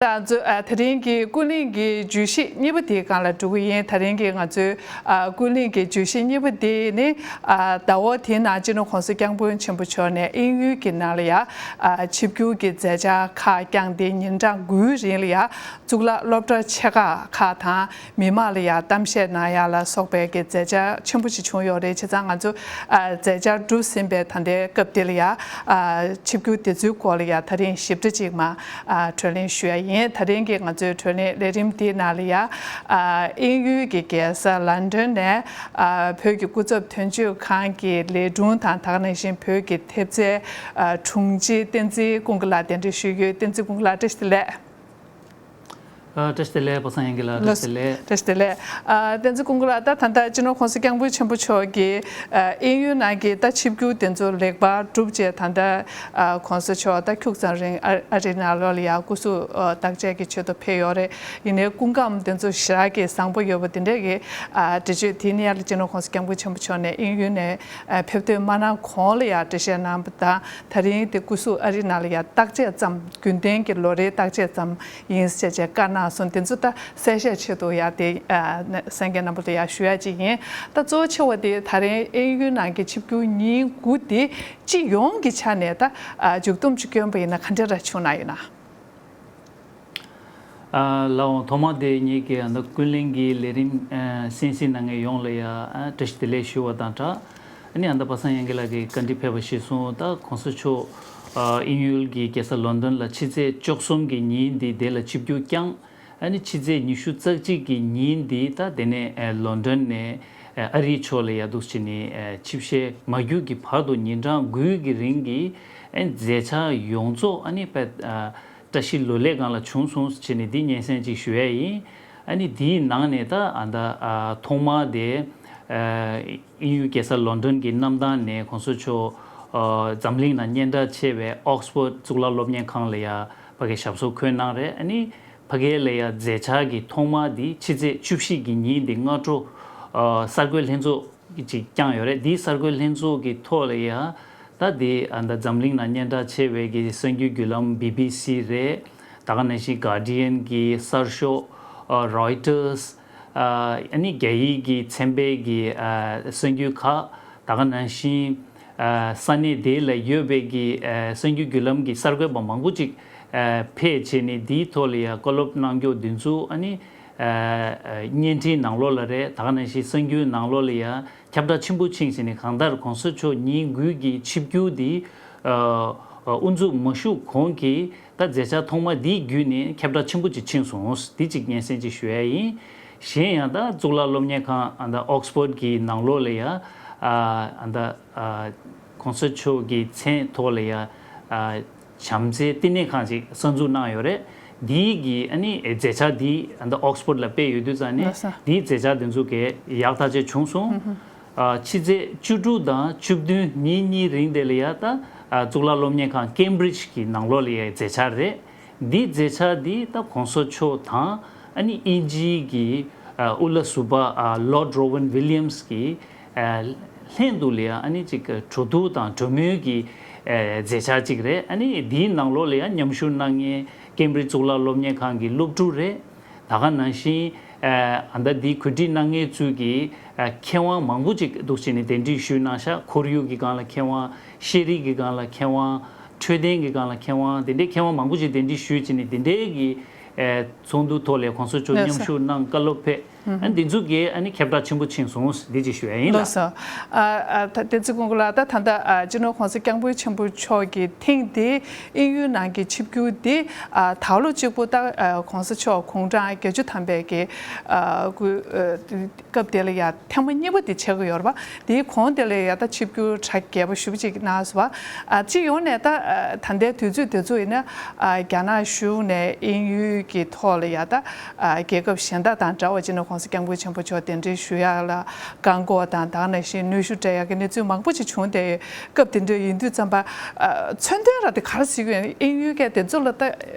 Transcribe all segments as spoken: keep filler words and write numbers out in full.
ད་ང་ཚོ་ཨ་དེ་རིང་གི་ཀུན་གླེང་གི་བརྗོད་གཞི་གཉིས་པ་དེའི་སྒང་ལ་འགྲོ་གི་ཡིན། དེ་རིང་གི་ང་ཚོའི་ཨ་ཀུན་གླེང་གི་བརྗོད་གཞི་གཉིས་པ་དེ་ནི་ཨ་ཟླ་བ་དེའི་ནང་སྤྱི་ནོར་༸གོང་ས་༸སྐྱབས་མགོན་ཆེན་པོ་མཆོག་ནས་དབྱིན་ཡུལ་གྱི་ནང་ལ་ཡ་ཨ་ཆིབས་བསྒྱུར་གྱི་མཛད་འཆར་ཁག་བསྐྱངས་ཏེ་ཉིན་གྲངས་དགུའི་རིང་ལ་ཡ་གཙུག་ལག་སློབ་གྲྭ་ཆེ་ཁག་ཁག་དང་མི་མང་ལ་ཡ་གཏམ་བཤད་གནང་ཡ་ལ་སོགས་པའི་གི་མཛད་འཆར་ཆེན་པོ་ཞིག་བྱུང་ཡོད་རེད། བྱས་ཙང་ང་ཚོ་ཨ་མཛད་འཆར་གྲུབ་ཟིན་པའི་ད་ལྟའི་སྐབས་དེ་ལ་ཡ་ཨ་ཆིབས་བསྒྱུར་དེ་ཚོའི་སྐོར་ལ་ཡ་ད་རིང་ཞིབ་ཕྲ་ཅིག་མ་ཨ་གྲོས་གླེང་ཞུ་ཡ་ཡིན། ད་རིང་གི་ང་ཚོའི་གྲོས་གླེང་ལས་རིམ་དེའི་ནང་ལ་ཡ་ཨ་དབྱིན་ཡུལ་གྱི་རྒྱལ་ས་ལོན་ཌོན་ནས་ཨ་བོད་ཀྱི་སྐུ་ཚབ་དོན་གཅོད་ཁང་གི་ལས་དྲུང་དང་། ད་ག་ནང་བཞིན་བོད་ཀྱི་ཐེབས་རྩའི་ཨ་དྲུང་ཆེ་བསྟན་འཛིན་ཀུན་དགའ་ལགས་གདན་འདྲེན་ཞུས་ཡོད། བསྟན་འཛིན་ཀུན་དགའ་ལགས་བཀྲ་ཤིས་བདེ་ལེགས། ཨ་བཀྲ་ཤིས་བདེ་ལེགས། པ་སངས་དབྱངས་སྐྱིད་ལགས་བཀྲ་ཤིས་བདེ་ལེགས། བཀྲ་ཤིས་བདེ་ལེགས། ཨ་བསྟན་འཛིན་ཀུན་དགའ་ལགས། ད་ད་ལྟ་སྤྱི་ནོར་༸གོང་ས་༸སྐྱབས་མགོན་ཆེན་པོ་མཆོག་གིས་ཨ་དབྱིན་ཡུལ་ནང་གི་ད་ཆིབས་བསྒྱུར་དེ་ཚོ་ལེགས་པར་གྲུབ་རྗེས་ད་ལྟ་ཨ་༸གོང་ས་མཆོག་ད་ཁྱུག་ཙམ་རིང་ཨ་ཨ་རི་ནང་ལོགས་ལ་ཡ་སྐུ་གཟུགས་ཨ་བརྟག་དཔྱད་ཀྱི་ཆེད་དུ་ཕེབས་ཡོད་རེད། ཡིན་ནའི་སྐུ་ཁམས་དེ་ཚོ་ཞེ་དྲག་གི་བཟང་པོ་ཡོད་པ་དེ་འདྲ་གི་ཨ་འགྲེལ་བརྗོད་དེ་ནས་ཡར་ལ་སྤྱི་ནོར་༸གོང་ས་༸སྐྱབས་མགོན་ཆེན་པོ་མཆོག་ནས་དབྱིན་ཡུལ་ནས་ཨ་ཕེབས་ཐོན་མ་གནང་གོང་ལ་ཡ་འགྲེལ་བཤད་གནང་པ་དང་། ད་རིང་དེ་སྐུ་གཟུགས་ཨ་རི་ནང་ལ་ཡ་བརྟག་དཔྱད་ཙམ་རྒྱུན་ལྡན་གྱི་ལོ་རེའི་བརྟག་དཔྱད་ཙམ་ཡིན་ཟེར་བྱས་བཀའ་གནང་སོང་། དེ་ཚོ་ད་གསལ་བཤད་ཆེད་དུ་ཡ་དེ་ཨ་གསན་མཁན་རྣམ་པ་ལ་ཡ་ཞུ་ཡ་ཅིག་ཡིན། ད་གཙོ་ཆེ་བ་དེ་ད་རིང་དབྱིན་ཡུལ་ནང་གི་ཆིབས་བསྒྱུར་ཉིན་དགུ་དེ་སྤྱི་ཡོངས་ཀྱི་ཆ་ནས་ད་ཨ་མཇུག་བསྡོམས་ཅིག་བསྐྱོན་པ་ཡིན་ན་ག་འདྲ་ར་བྱུང་ན་ཡོད་ན། ཨ་ལགས་འོང་། ཐོག་མ་དེ་ངེད་ཀྱི་ཨ་ནི་ཀུན་གླེང་གི་ལས་རིམ་ཨ་གསན་གཟིགས་གནང་མཁན་ཡོངས་ལ་ཡ་ཨ་བཀྲ་ཤིས་བདེ་ལེགས་ཞུ་བ་དང་སྦྲགས། ཨ་ནི་ཨ་ད་པ་སངས་དབྱངས་སྐྱིད་ལགས་ཀྱིས་བཀའ་འདྲི་ཕེབས་པ་གཞིར་བཟུང་ད་༸གོང་ས་མཆོག་ཨ་དབྱིན་ཡུལ་གྱི་རྒྱལ་ས་ལོན་ཌོན་ལ་ཕྱི་ཚེས་བཅུ་གསུམ་གྱི་ཉིན་འདི་དེ་ལ་ཆིབས་བསྒྱུར་བསྐྱངས། ཨ་ནི་ཕྱི་ཚེས་ཉི་ཤུ་རྩ་གཅིག་གི་ཉིན་འདི་ད་དེ་ནས་ཨ་ལོན་ཌོན་ནས་ཨ་ཨ་རིའི་ཕྱོགས་ལ་ཡ་འདུག་སེ་བྱས་ནས་ཨ་ཆིབས་ཞལ་མ་བསྒྱུར་གྱི་བར་དུ་ཉིན་གྲངས་དགུའི་གི་རིང་གི་ཨ་མཛད་འཆར་ཡོངས་རྫོགས་ཨ་ནི་དཔེ་ཨ་བཀྲ་ཤིས་ལོ་ལེགས་སྒང་ལ་བྱུང་སོང་ཟེར་ནས་འདི་སྙན་སེང་ཅིག་ཞུ་ཡས་ཡིན། ཨ་ནི་འདིའི་ནང་ནས་ད་ཨ་ད་ཨ་ཐོག་མ་དེ་ཨ་དབྱིན་ཡུལ་རྒྱལ་ས་ལོན་ཌོན་གྱི་གནམ་ཐང་ནས་༸གོང་ས་མཆོག་ཨ་འཛམ་གླིང་ནང་སྙན་གྲགས་ཆེ་བའི་ཨོག་སི་ཕོར་ཌི་གཙུག་ལག་སློབ་གཉེར་ཁང་ལ་ཡ་ཕ་གིར་ཞབས་སོར་འཁོད་གནང་རེད། ཨ་ནི་ཕ་གི་ལ་ཡ་མཛད་འཆར་གྱི་ཐོག་མ་འདི་ཕྱི་ཚེས་བཅུ་བཞི་གི་ཉིན་འདི་སྔ་དྲོ་ཨ་གསར་འགོད་ལྷན་ཚོགས་ཅིག་བསྐྱངས་ཡོད་རེད། འདིའི་གསར་འགོད་ལྷན་ཚོགས་ཀྱི་ཐོག་ལ་ཡ་ད་འདི་ཨ་ད་འཛམ་གླིང་ནང་སྙན་གྲགས་ཆེ་བའི་གི་གསར་འགྱུར་བརྒྱུད་ལམ་བི་བི་སི་རེད། ད་ག་ནང་བཞིན་གྷར་ཌི་ཡན་གྱི་གསར་ཤོག་ཨ་རོའི་ཊར་སི་ཨ་ནི་རྒྱ་ཡིག་གི་ཚན་པའི་གི་ཨ་གསར་འགྱུར་ཁག་ད་ག་ནང་བཞིན་ཨ་ས་གནས་དེ་ལ་ཡོད་པའི་གི་ཨ་གསར་འགྱུར་བརྒྱུད་ལམ་གྱི་གསར་འགོད་པ་མང་པོ་ཅིག་ཨ་ཕེབས་བྱས་ནས་འདིའི་ཐོག་ལ་ཡ་བཀའ་སློབ་གནང་རྒྱུ་འདི་ཚོ་ཨ་ནི་ཨ་ཨ་བརྙན་འཕྲིན་ནང་ལོགས་ལ་རེད། ད་ག་ནང་བཞིན་གསར་འགྱུར་ནང་ལོགས་ལ་ཡ་ཁྱབ་བསྒྲགས་ཆེན་པོ་ཕྱིན་བྱས་ནས་གང་ལྟར་༸གོང་ས་མཆོག་ཉིན་དགུའི་གི་ཆིབས་བསྒྱུར་འདི་ཨ་ཨ་དབུ་འཛུགས་མ་ཞུགས་གོང་གི་ད་མཛད་འཆར་ཐོག་མ་འདིའི་བརྒྱུད་ནས་ཁྱབ་བསྒྲགས་ཆེན་པོ་ཅིག་ཕྱིན་སོང་། འདི་གཅིག་སྙན་སེང་ཅིག་ཞུ་ཡ་ཡིན། གཞན་ཡང་ད་གཙུག་ལག་སློབ་གཉེར་ཁང་ཨ་ད་ཨོག་སི་ཕོར་ཌི་གི་ནང་ལོགས་ལ་ཡ་ཨ་ཨ་ད་ཨ་༸གོང་ས་མཆོག་གི་མཚན་ཐོག་ལ་ཡ་ཨ་བྱམས་བརྩེའི་བསྟི་གནས་ཁང་ཅིག་གསར་འཛུགས་གནང་ཡོད་རེད། འདིའི་གི་ཨ་ནི་མཛད་འཆར་འདི་ཨ་ད་ཨོག་སི་ཕོར་ཌི་ལ་སྤེལ་ཡོད་དུས་ཙང་ནས་ལགས་སོ། འདིའི་མཛད་འཆར་འདི་ཚོ་གས་ཡག་ཐག་ཆོད་བྱུང་སོང་། ཨ་ཕྱི་ཚེས་བཅུ་དྲུག་དང་བཅུ་བདུན་ཉིན་གཉིས་རིང་དེ་ལ་ཡ་ད་ཨ་གཙུག་ལག་སློབ་གཉེར་ཁང་ཀེམ་བྷི་རིཇ་གི་ནང་ལོགས་ལ་ཡ་མཛད་འཆར་རེད། འདིའི་མཛད་འཆར་འདི་ད་༸གོང་ས་མཆོག་དང་ཨ་ནི་དབྱིན་ཇིའི་གི་ཨ་དབུ་བླ་ཟུར་པ་ཨ་ལོར་ཌི་རོ་ཝན་ཝི་ལི་ཡམ་སི་གི་ཨ་ལྷན་དུ་ལ་ཡ་ཨ་ནི་ཅིག་གྲོས་བསྡུར་དང་གྲོས་མོལ་གྱི་ཨ་མཛད་འཆར་ཅིག་རེད། ཨ་ནི་འདིའི་ནང་ལོགས་ལ་ཡ་མཉམ་ཞུགས་གནང་མཁན་ཀེམ་བྷི་རིཇ་གཙུག་ལག་སློབ་གཉེར་ཁང་གི་སློབ་ཕྲུག་རེད། ད་ག་ནང་བཞིན་ཨ་ད་འདི་གོ་སྒྲིག་གནང་མཁན་ཚོས་ཀྱི་ཨ་མཁས་དབང་མང་པོ་ཅིག་འདུག་བྱས་ནས་གདན་འདྲེན་ཞུས་གནང་ཤག། ཁོར་ཡུག་གི་སྒང་ལ་མཁས་དབང་། ཤེས་རིག་གི་སྒང་ལ་མཁས་དབང་། འཕྲོད་བསྟེན་གྱི་སྒང་ལ་མཁས་དབང་། དེ་འདྲའི་མཁས་དབང་མང་པོ་ཅིག་གདན་འདྲེན་ཞུས་བྱས་ནས་དེ་འདྲའི་གི་ཨ་ཚོགས་འདུ་ཐོག་ལ་༸གོང་ས་མཆོག་ལགས་སོ། མཉམ་ཞུགས་གནང་བཀའ་སློབ་ཕེབས། ཨ་འདི་ཚོ་གས་ཨ་ནི་ཁྱབ་བསྒྲགས་ཆེན་པོ་ཕྱིན་སོང་། འདི་ཅིག་ཞུ་ཡ་ཡིན་ལགས་ལགས། སོ། ཨ་ཨ་ད་བསྟན་འཛིན་ཀུན་དགའ་ལགས། ད་ད་ལྟ་ཨ་སྤྱི་ནོར་༸གོང་ས་༸སྐྱབས་མགོན་ཆེན་པོ་མཆོག་གིས་ཐེངས་འདིའི་དབྱིན་ཡུལ་ནང་གི་ཆིབས་བསྒྱུར་འདི་ཨ་ད་ལོ་གཅིག་པོ་ད་ཨ་༸གོང་ས་མཆོག་དགུང་གྲངས་བརྒྱད་ཅུ་ཐམ་པའི་གི་ཨ་སྐུ་ཨ་སྐབས་དེ་ལ་ཡ་ཐེངས་མ་གཉིས་པ་དེ་ཆགས་ཀྱི་ཡོད་རེད་པ། དེའི་གོང་དེ་ལ་ཡ་ད་ཆིབས་བསྒྱུར་གྲ་རྒྱས་པོ་ཞེ་པོ་ཅིག་གནང་སོང་བ། ཨ་སྤྱི་ཡོངས་ནས་ད་ཨ་ད་ལྟའི་དུས་ཚོད་དེ་ཚོ་ཡིན་ན་ཨ་རྒྱ་ནག་གཞུང་ནས་དབྱིན་ཡུལ་གྱི་ཐོག་ལ་ཡ་ད་ཨ་རྒྱལ་ཁབ་གཞན་དག་དང་འདྲ་བ་སྤྱི་ནོར་༸གོང་ས་༸སྐྱབས་མགོན་ཆེན་པོ་མཆོག་གདན་འདྲེན་ཞུ་ཡག་ལ་བཀག་འགོག་དང་ད་ག་ནང་བཞིན་གནོན་ཤུགས་སྤྲད་ཡག་གི་གནས་ཚུལ་མང་པོ་ཅིག་བྱུང་སྟེ། སྐབས་དེ་འདྲ་ཡིན་དུས་ཙམ་པ་ཨ་མཚོན་དོན་ར་དེ་ག་རེ་ཟེར་གྱི་ཡོད། དབྱིན་ཡུལ་གྱི་དེ་ཚོ་ལ་ད་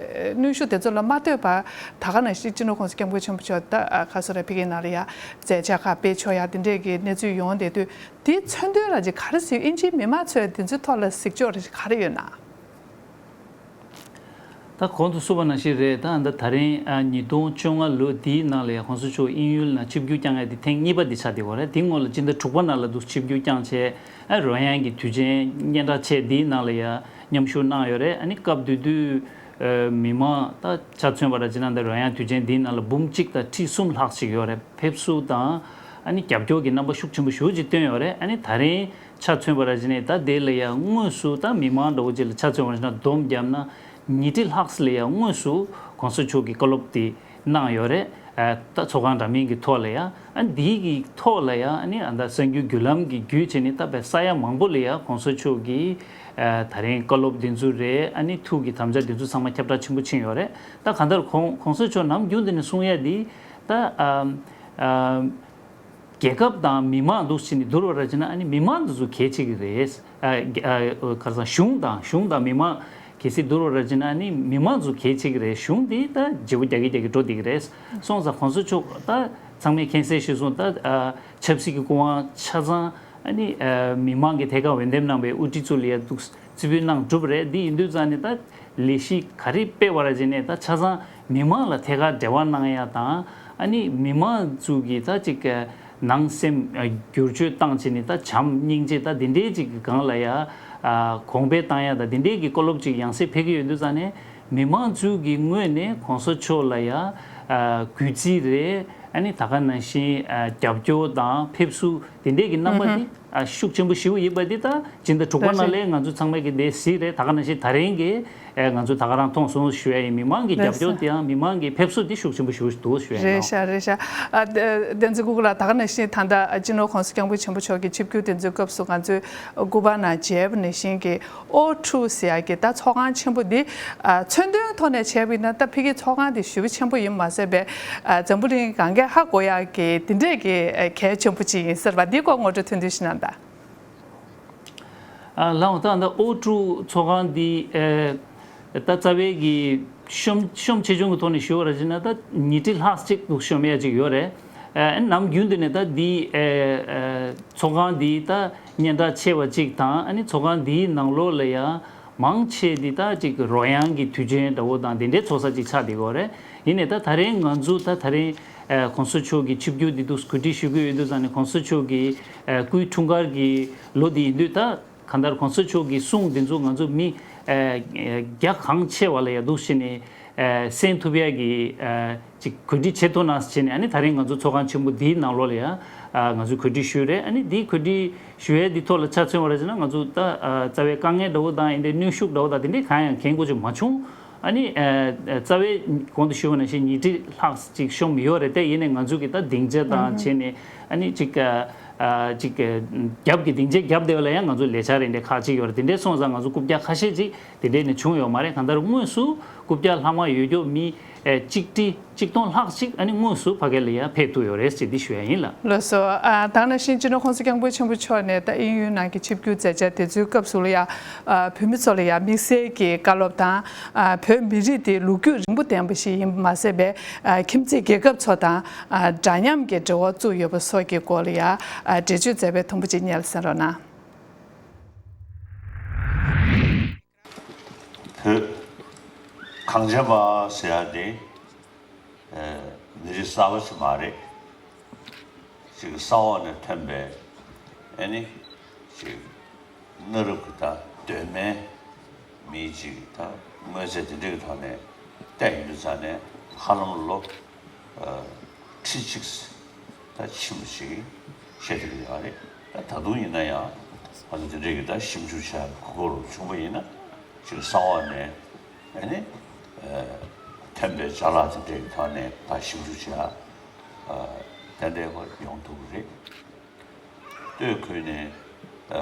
གནོན་ཤུགས་དེ་ཚོ་ལ་མ་ལྟོས་པར་ད་ག་ནང་བཞིན་སྤྱི་ནོར་༸གོང་ས་༸སྐྱབས་མགོན་ཆེན་པོ་མཆོག་ད་ཨ་ག་སོ་ར་ཕ་གིའི་ནང་ལ་ཡ་མཛད་འཆར་ཁག་སྤེལ་ཆོག་ཡ་དེ་འདྲས་ཀྱི་གནས་ཚུལ་ཡོང་བསྡད་དུས། དེའི་མཚོན་དོན་ར་ཅིག་ག་རེ་ཟེར། དབྱིན་ཇིའི་མི་མང་ཚོས་དེ་ཚོའི་ཐོག་ལ་གཟིགས་ཕྱོགས་ར་ཅིག་ག་རེ་ཡོད་ན། ད་གོང་དུ་གསུངས་པ་ནང་བཞིན་རེད། ད་ད་ད་རིང་ཨ་ཉིས་སྟོང་བཅོ་ལྔ་ལོ་འདིའི་ནང་ལ་ཡང་གོང་ས་མཆོག་དབྱིན་ཡུལ་ནང་ཆིབས་བསྒྱུར་བསྐྱངས་ཡ་དེ་ཐེངས་གཉིས་པ་དེ་ཆགས་བསྡད་ཡོད་རེད། དེའི་སྔོན་ལ་སྤྱི་ཟླ་དྲུག་པ་ནང་ལ་འདུག་ཆིབས་བསྒྱུར་བསྐྱངས་བྱས། ཨ་རོལ་དབྱངས་ཀྱི་དུས་ཆེན་སྙན་གྲགས་ཆེ་འདིའི་ནང་ལ་ཡང་མཉམ་ཞུགས་གནང་ཡོད་རེད། ཨ་ནི་སྐབས་དེ་དུས་ཨ་མི་མང་ད་ཆ་མཚོན་པ་ར་བྱས་ན་ད་རོལ་དབྱངས་དུས་ཆེན་འདིའི་ནང་ལ་འབུམ་གཅིག་དང་ཁྲི་གསུམ་ལྷག་ཅིག་ཡོད་རེད། ཕེབས་བསུ་དང་ཨ་ནི་རྒྱབ་སྐྱོར་གྱི་རྣམ་པ་ཤུགས་ཆེན་པོ་ཞེ་པོ་ཅིག་བསྟན་ཡོད་རེད། ཨ་ནི་ད་རིང་ཆ་མཚོན་པ་ར་བྱས་ནས་ད་དེ་ལ་ཡང་དངོས་སུ་ད་མི་མང་འདྲ་བོ་ཅིག་ལ་ཆ་མཚོན་པ་ར་བྱས་ན་བསྡོམས་བརྒྱབ་ན་ཉིས་ཁྲི་ལྷག་ཙམ་ལ་ཡང་དངོས་སུ་གོང་ས་མཆོག་གི་བཀའ་སློབ་དེ་གནང་ཡོད་རེད། ཨ་ད་ཚོགས་ཁང་འདྲ་མིན་གྱི་ཐོག་ལ་ཡང་ཨ་འདིའི་གི་ཐོག་ལ་ཡང་ཨ་ནི་ཨ་ད་གསར་འགྱུར་བརྒྱུད་ལམ་གྱི་བརྒྱུད་བྱས་ནས་ད་བས་ས་ཡ་མང་པོ་ལ་ཡང་གོང་ས་མཆོག་གི་ཨ་ད་རིང་བཀའ་སློབ་འདི་ཚོ་རེད། ཨ་ནི་ཐུགས་ཀྱི་དམ་བཅའ་འདི་ཚོ་ཚང་མ་ཁྱབ་བསྒྲགས་ཆེན་པོ་ཕྱིན་ཡོད་རེད། ད་གང་ལྟར་གོང་གོང་ས་མཆོག་ནམ་རྒྱུན་འདི་ནས་གསུང་ཡ་འདི་ད་ཨ་ཨ། རྒྱལ་ཁབ་དང་མི་མང་འདུག་ཕྱིན་ནས་བསྡུར་བ་ར་བྱས་ན་ཨ་ནི་མི་མང་འདི་ཚོ་གལ་ཆེ་གི་རེད། ཨ་རྒྱ་ཨ་ག་རེ་ཟེར་གཞུང་དང་གཞུང་དང་མི་མང་གལ་སྲིད་བསྡུར་བ་ར་བྱས་ན་ཨ་ནི་མི་མང་འདི་ཚོ་གལ་ཆེ་གི་རེད། གཞུང་འདི་ད་བརྗེ་པོ་རྒྱག་གི་རྒྱག་གི་འགྲོ་བསྡད་ཀྱི་རེད། སོང་ཙང་གོང་ས་མཆོག་ད་ཚང་མས་མཁྱེན་གསལ་ཞིག་སོང་ད་ཨ་ཆབ་སྲིད་ཀྱི་སྐུ་དབང་ཆ་ཚང་ཨ་ནི་ཨ་མི་མང་གི་ཐད་ཀར་འོས་འདེམས་གནང་བའི་དབུ་ཁྲིད་ཚོ་ལ་ཡ་འདུག་རྩིས་སྤྲོད་གནང་གྲུབ་རེད། འདི་ཡིན་དུས་ཙང་ནས་ད་ལས་གཞི་ག་རེ་སྤེལ་བ་ར་བྱས་ནས་ད་ཆ་ཚང་མི་མང་ལ་ཐད་ཀར་འབྲེལ་བ་གནང་ཡ་དང་ཨ་ནི་མི་མང་ཚོ་གི་ད་ཅིག་ནང་སེམས་བསྒྱུར་བཅོས་བཏང་བྱས་ནས་ད་བྱམས་སྙིང་རྗེ་ད་འདི་འདྲའི་ཅིག་གི་སྒང་ལ་ཡ་གོང་འཕེལ་བཏང་ཡ་ད་འདི་འདྲའི་གི་བཀའ་སློབ་ཅིག་ཡང་སེ་ཕེབས་ཀྱི་ཡོད་དུས་ཙང་ནས་མི་མང་ཚོ་གི་ངོས་ནས་གོང་ས་མཆོག་ལ་ཡ་གུས་བརྩི་རེད། ཨ་ནི་ད་ག་ནང་བཞིན་རྒྱབ་སྐྱོར་དང་ཕེབས་བསུ་དེ་འདྲས་ཀྱི་རྣམ་པ་དེ་ཤུགས་ཆེན་པོ་ཞེ་པོ་ཡོད་པ་འདི་ད་སྤྱི་ཟླ་དྲུག་པ་ནང་ལས་ང་ཚོ་ཚང་མས་ཀྱི་དེ་གཟིགས་རེད། ད་ག་ནང་བཞིན་ད་རིང་གི་ང་ཚོ་ད་ག་རང་མཐོང་སོང་ཞུ་ཡ་ཡིན། མི་མང་གི་རྒྱབ་སྐྱོར་དེའང་མི་མང་གི་ཕེབས་བསུ་དེ་ཤུགས་ཆེན་པོ་ཞེ་པོ་འདུག་ཞུ་ཡ་ཡིན། རེད་ཤག་རེད་ཤག་ཨ་བསྟན་འཛིན་ཀུ་ཀུ་ལགས། ད་ག་ནང་བཞིན་ད་ལྟ་སྤྱི་ནོར་༸གོང་ས་༸སྐྱབས་མགོན་ཆེན་པོ་མཆོག་གི་ཆིབས་བསྒྱུར་དེ་ཚོའི་སྐབས་སུ་ང་ཚོས་སྐུ་པར་ནང་མཇལ་བ་ནང་བཞིན་གྱི། ཨོ་ཊུ་ཟེར་ཡག་གི་ད་ཚོགས་ཁང་ཆེན་པོ་འདི་ཨ་མཚོན་དོན་ཐོག་ནས་བྱས་པ་ཡིན་ན་ད་ཕ་གི་ཚོགས་ཁང་འདི་ཞེ་པོ་ཆེན་པོ་ཡིན་མ་ཟད་པའི་ཨ་འཛམ་བུ་གླིང་གང་གས་ཧ་གོ་ཡག་གི་འདི་འདྲས་ཀྱི་ཨ་གལ་ཆེན་པོ་ཅིག་ཡིན་ཟེར་བ་འདི་སྐོར་ངོ་སྤྲོད་ཐུང་ཐུང་ཞིག་གནང་དང་། ཨ་ལགས་འོང་། ད་ད་ཨོ་ཊུ་ཚོགས་ཁང་འདི་ཨ་ད་རྩ་བའི་གི་གཤོམ་གཤོམ་ཆེ་ཆུང་གི་ཐོག་ནས་ཞུ་བ་ར་བྱས་ན་ད་ཉིས་ཁྲི་ལྷག་ཅིག་འདུག་གཤོམ་ཡ་ཅིག་ཡོད་རེད། ཨ་ནམ་རྒྱུན་དུ་ནས་ད་འདི་ཨ་ཨ་ཚོགས་ཁང་འདི་ད་སྙན་གྲགས་ཆེ་བ་ཅིག་དང་ཨ་ནི་ཚོགས་ཁང་འདིའི་ནང་ལོགས་ལ་ཡང་མང་ཆེ་འདི་ད་ཅིག་རོལ་དབྱངས་ཀྱི་དུས་ཆེན་འདྲ་བོ་དང་དེ་འདྲའི་ཚོགས་ས་ཅིག་ཆགས་བསྡད་ཀྱི་ཡོད་རེད། ཡིན་ནའི་ད་ད་རིང་ང་ཚོ་ད་ད་རིང་ཨ་གོང་ས་མཆོག་གི་ཆིབས་བསྒྱུར་འདི་འདུག་གོ་སྒྲིག་ཞུ་གི་ཡོད་དུས་ཙང་ནས་གོང་ས་མཆོག་གི་ཨ་སྐུའི་འཁྲུངས་སྐར་གྱི་ལོ་འདི་ཡིན་དུས་ད། གང་ལྟར་གོང་ས་མཆོག་གི་གསུང་འདི་ཚོ་ང་ཚོ་མི་ཨ་རྒྱ་གང་ཆེ་བ་ལ་ཡ་འདུག་བྱས་ནས་ཨ་གསན་ཐུབ་ཡ་གི་ཨ་ཅིག་གོ་སྒྲིག་བྱེད་ཐུབ་ན་བྱས་ནས། ཨ་ནི་ད་རིང་ང་ཚོ་ཚོགས་ཁང་ཆེན་པོ་འདིའི་ནང་ལོགས་ལ་ཡ་ཨ་ང་ཚོས་གོ་སྒྲིག་ཞུས་རེད། ཨ་ནི་འདིའི་གོ་སྒྲིག་ཞུ་ཡ་འདི་ཐོག་ལ་ཆ་མཚོན་པ་ར་བྱས་ན་ང་ཚོ་ད་ཨ་རྩ་བའི་དཀའ་ངལ་འདྲ་བོ་དང་ཨ་འདྲའི་གནོན་ཤུགས་འདྲ་བོ་དང་དེ་འདྲའི་གང་ཡང་འཁྱེར་དགོས་ཅིག་མ་བྱུང་། ཨ་ནི་ཨ་རྩ་བའི་གོང་དུ་ཞུས་པ་ནང་བཞིན་ཉིས་ཁྲི་ལྷག་ཅིག་གཤོམ་ཡོད་རེད་དེ། ཡིན་ནའི་ང་ཚོ་གི་ད་སྡིངས་ཆ་དང་བྱས་ནས་ཨ་ནི་ཅིག་ཨ་ཅིག་རྒྱབ་ཀྱི་སྡིངས་ཆའི་རྒྱབ་དེ་བ་ལ་ཡང་ང་ཚོ་ལས་འཆར་རེ་འདྲ་ཁག་ཅིག་ཡོད་རེད། དེ་འདྲའི་སོང་ཙང་ང་ཚོ་རྐུབ་བཀྱག་ཁ་ཤས་ཅིག་དེ་འདྲས་ནས་བྱུང་ཡོད་མ་རེད། གང་ལྟར་དངོས་སུ་རྐུབ་བཀྱག་ལྷག་མ་ཡོད་རྒྱུ་མི་ཨ་གཅིག་ཁྲི་གཅིག་སྟོང་ལྷག་ཅིག་ཨ་ནི་དངོས་སུ་ཕ་གི་ལ་ཡང་ཕེབས་ཐུབ་ཡོད་རེད་ཅེས་འདི་ཞུ་ཡ་ཡིན་ལགས། ལགས་སོ། ཨ་ད་ག་ནང་བཞིན་སྤྱི་ནོར་༸གོང་ས་༸སྐྱབས་མགོན་ཆེན་པོ་མཆོག་ནས་ད་དབྱིན་ཡུལ་ནང་གི་ཆིབས་བསྒྱུར་མཛད་འཆར་དེ་ཚོའི་སྐབས་སུ་ལ་ཡང་ཨ་བོད་མི་ཚོ་ལ་ཡང་དམིགས་བསལ་གྱི་བཀའ་སློབ་དང་ཨ་བོད་མི་རིགས་དེ་ལོ་རྒྱུས་རིང་པོ་ལྡན་པ་ཞིག་ཡིན་པ་མ་ཟད་པའི་ཨ་ཁྱིམ་མཚེས་རྒྱལ་ཁབ་ཚོ་དང་ཨ་འདྲ་མཉམ་གྱི་འབྲེལ་བ་བཙུགས་ཡོད་པ་སོགས་ཀྱི་སྐོར་ལ་ཡང་ཨ་འགྲེལ་བརྗོད་མཛད་པའི་ཐུང་པོ་ཅིག་སྙན་ལ་གསན་རོགས་གནང་། བོད་གངས་ཅན་པ་ཟེར་ཡ་དེ་ཨ་མི་རིགས་གསར་པ་ཞིག་མ་རེད། ཅིག་ས་འོག་ནས་ཐོན་པའི་ཨ་ནི་ཅིག་གནའ་རབས་ཀྱི་ད་གདོད་མའི་མིའི་ཅིག་ད་དངོས་རྫས་དེ་འདྲ་གི་ཐོག་ནས་བལྟས་ཡོང་དུས་ཙང་ནས་ཧ་ལམ་ལོ་ཨ་ཁྲི་གཅིག་ད་ཕྱིན་པ་ཞིག་བཤད་ཐུབ་ཀྱི་ཡོད་རེད། ད་ད་དུང་ཡིན་ན་ཡང་ང་ཚོ་དེ་འདྲས་ཀྱི་ད་ཞིབ་འཇུག་བྱ་གོ་སྐབས་བྱུང་བ་ཡིན་ན་ཅིག་ས་འོག་ནས་ཨ་ནི་ཨ་ཐོན་པའི་ཅ་ལག་དེ་འདྲས་ཀྱི་ཐོག་ནས་ད་ཞིབ་འཇུག་བྱ་ཨ་ཏན་ཏན་ཡོང་ཐུབ་ཀྱི་རེད། སྟོད་ཁུལ་ནས་ཨ་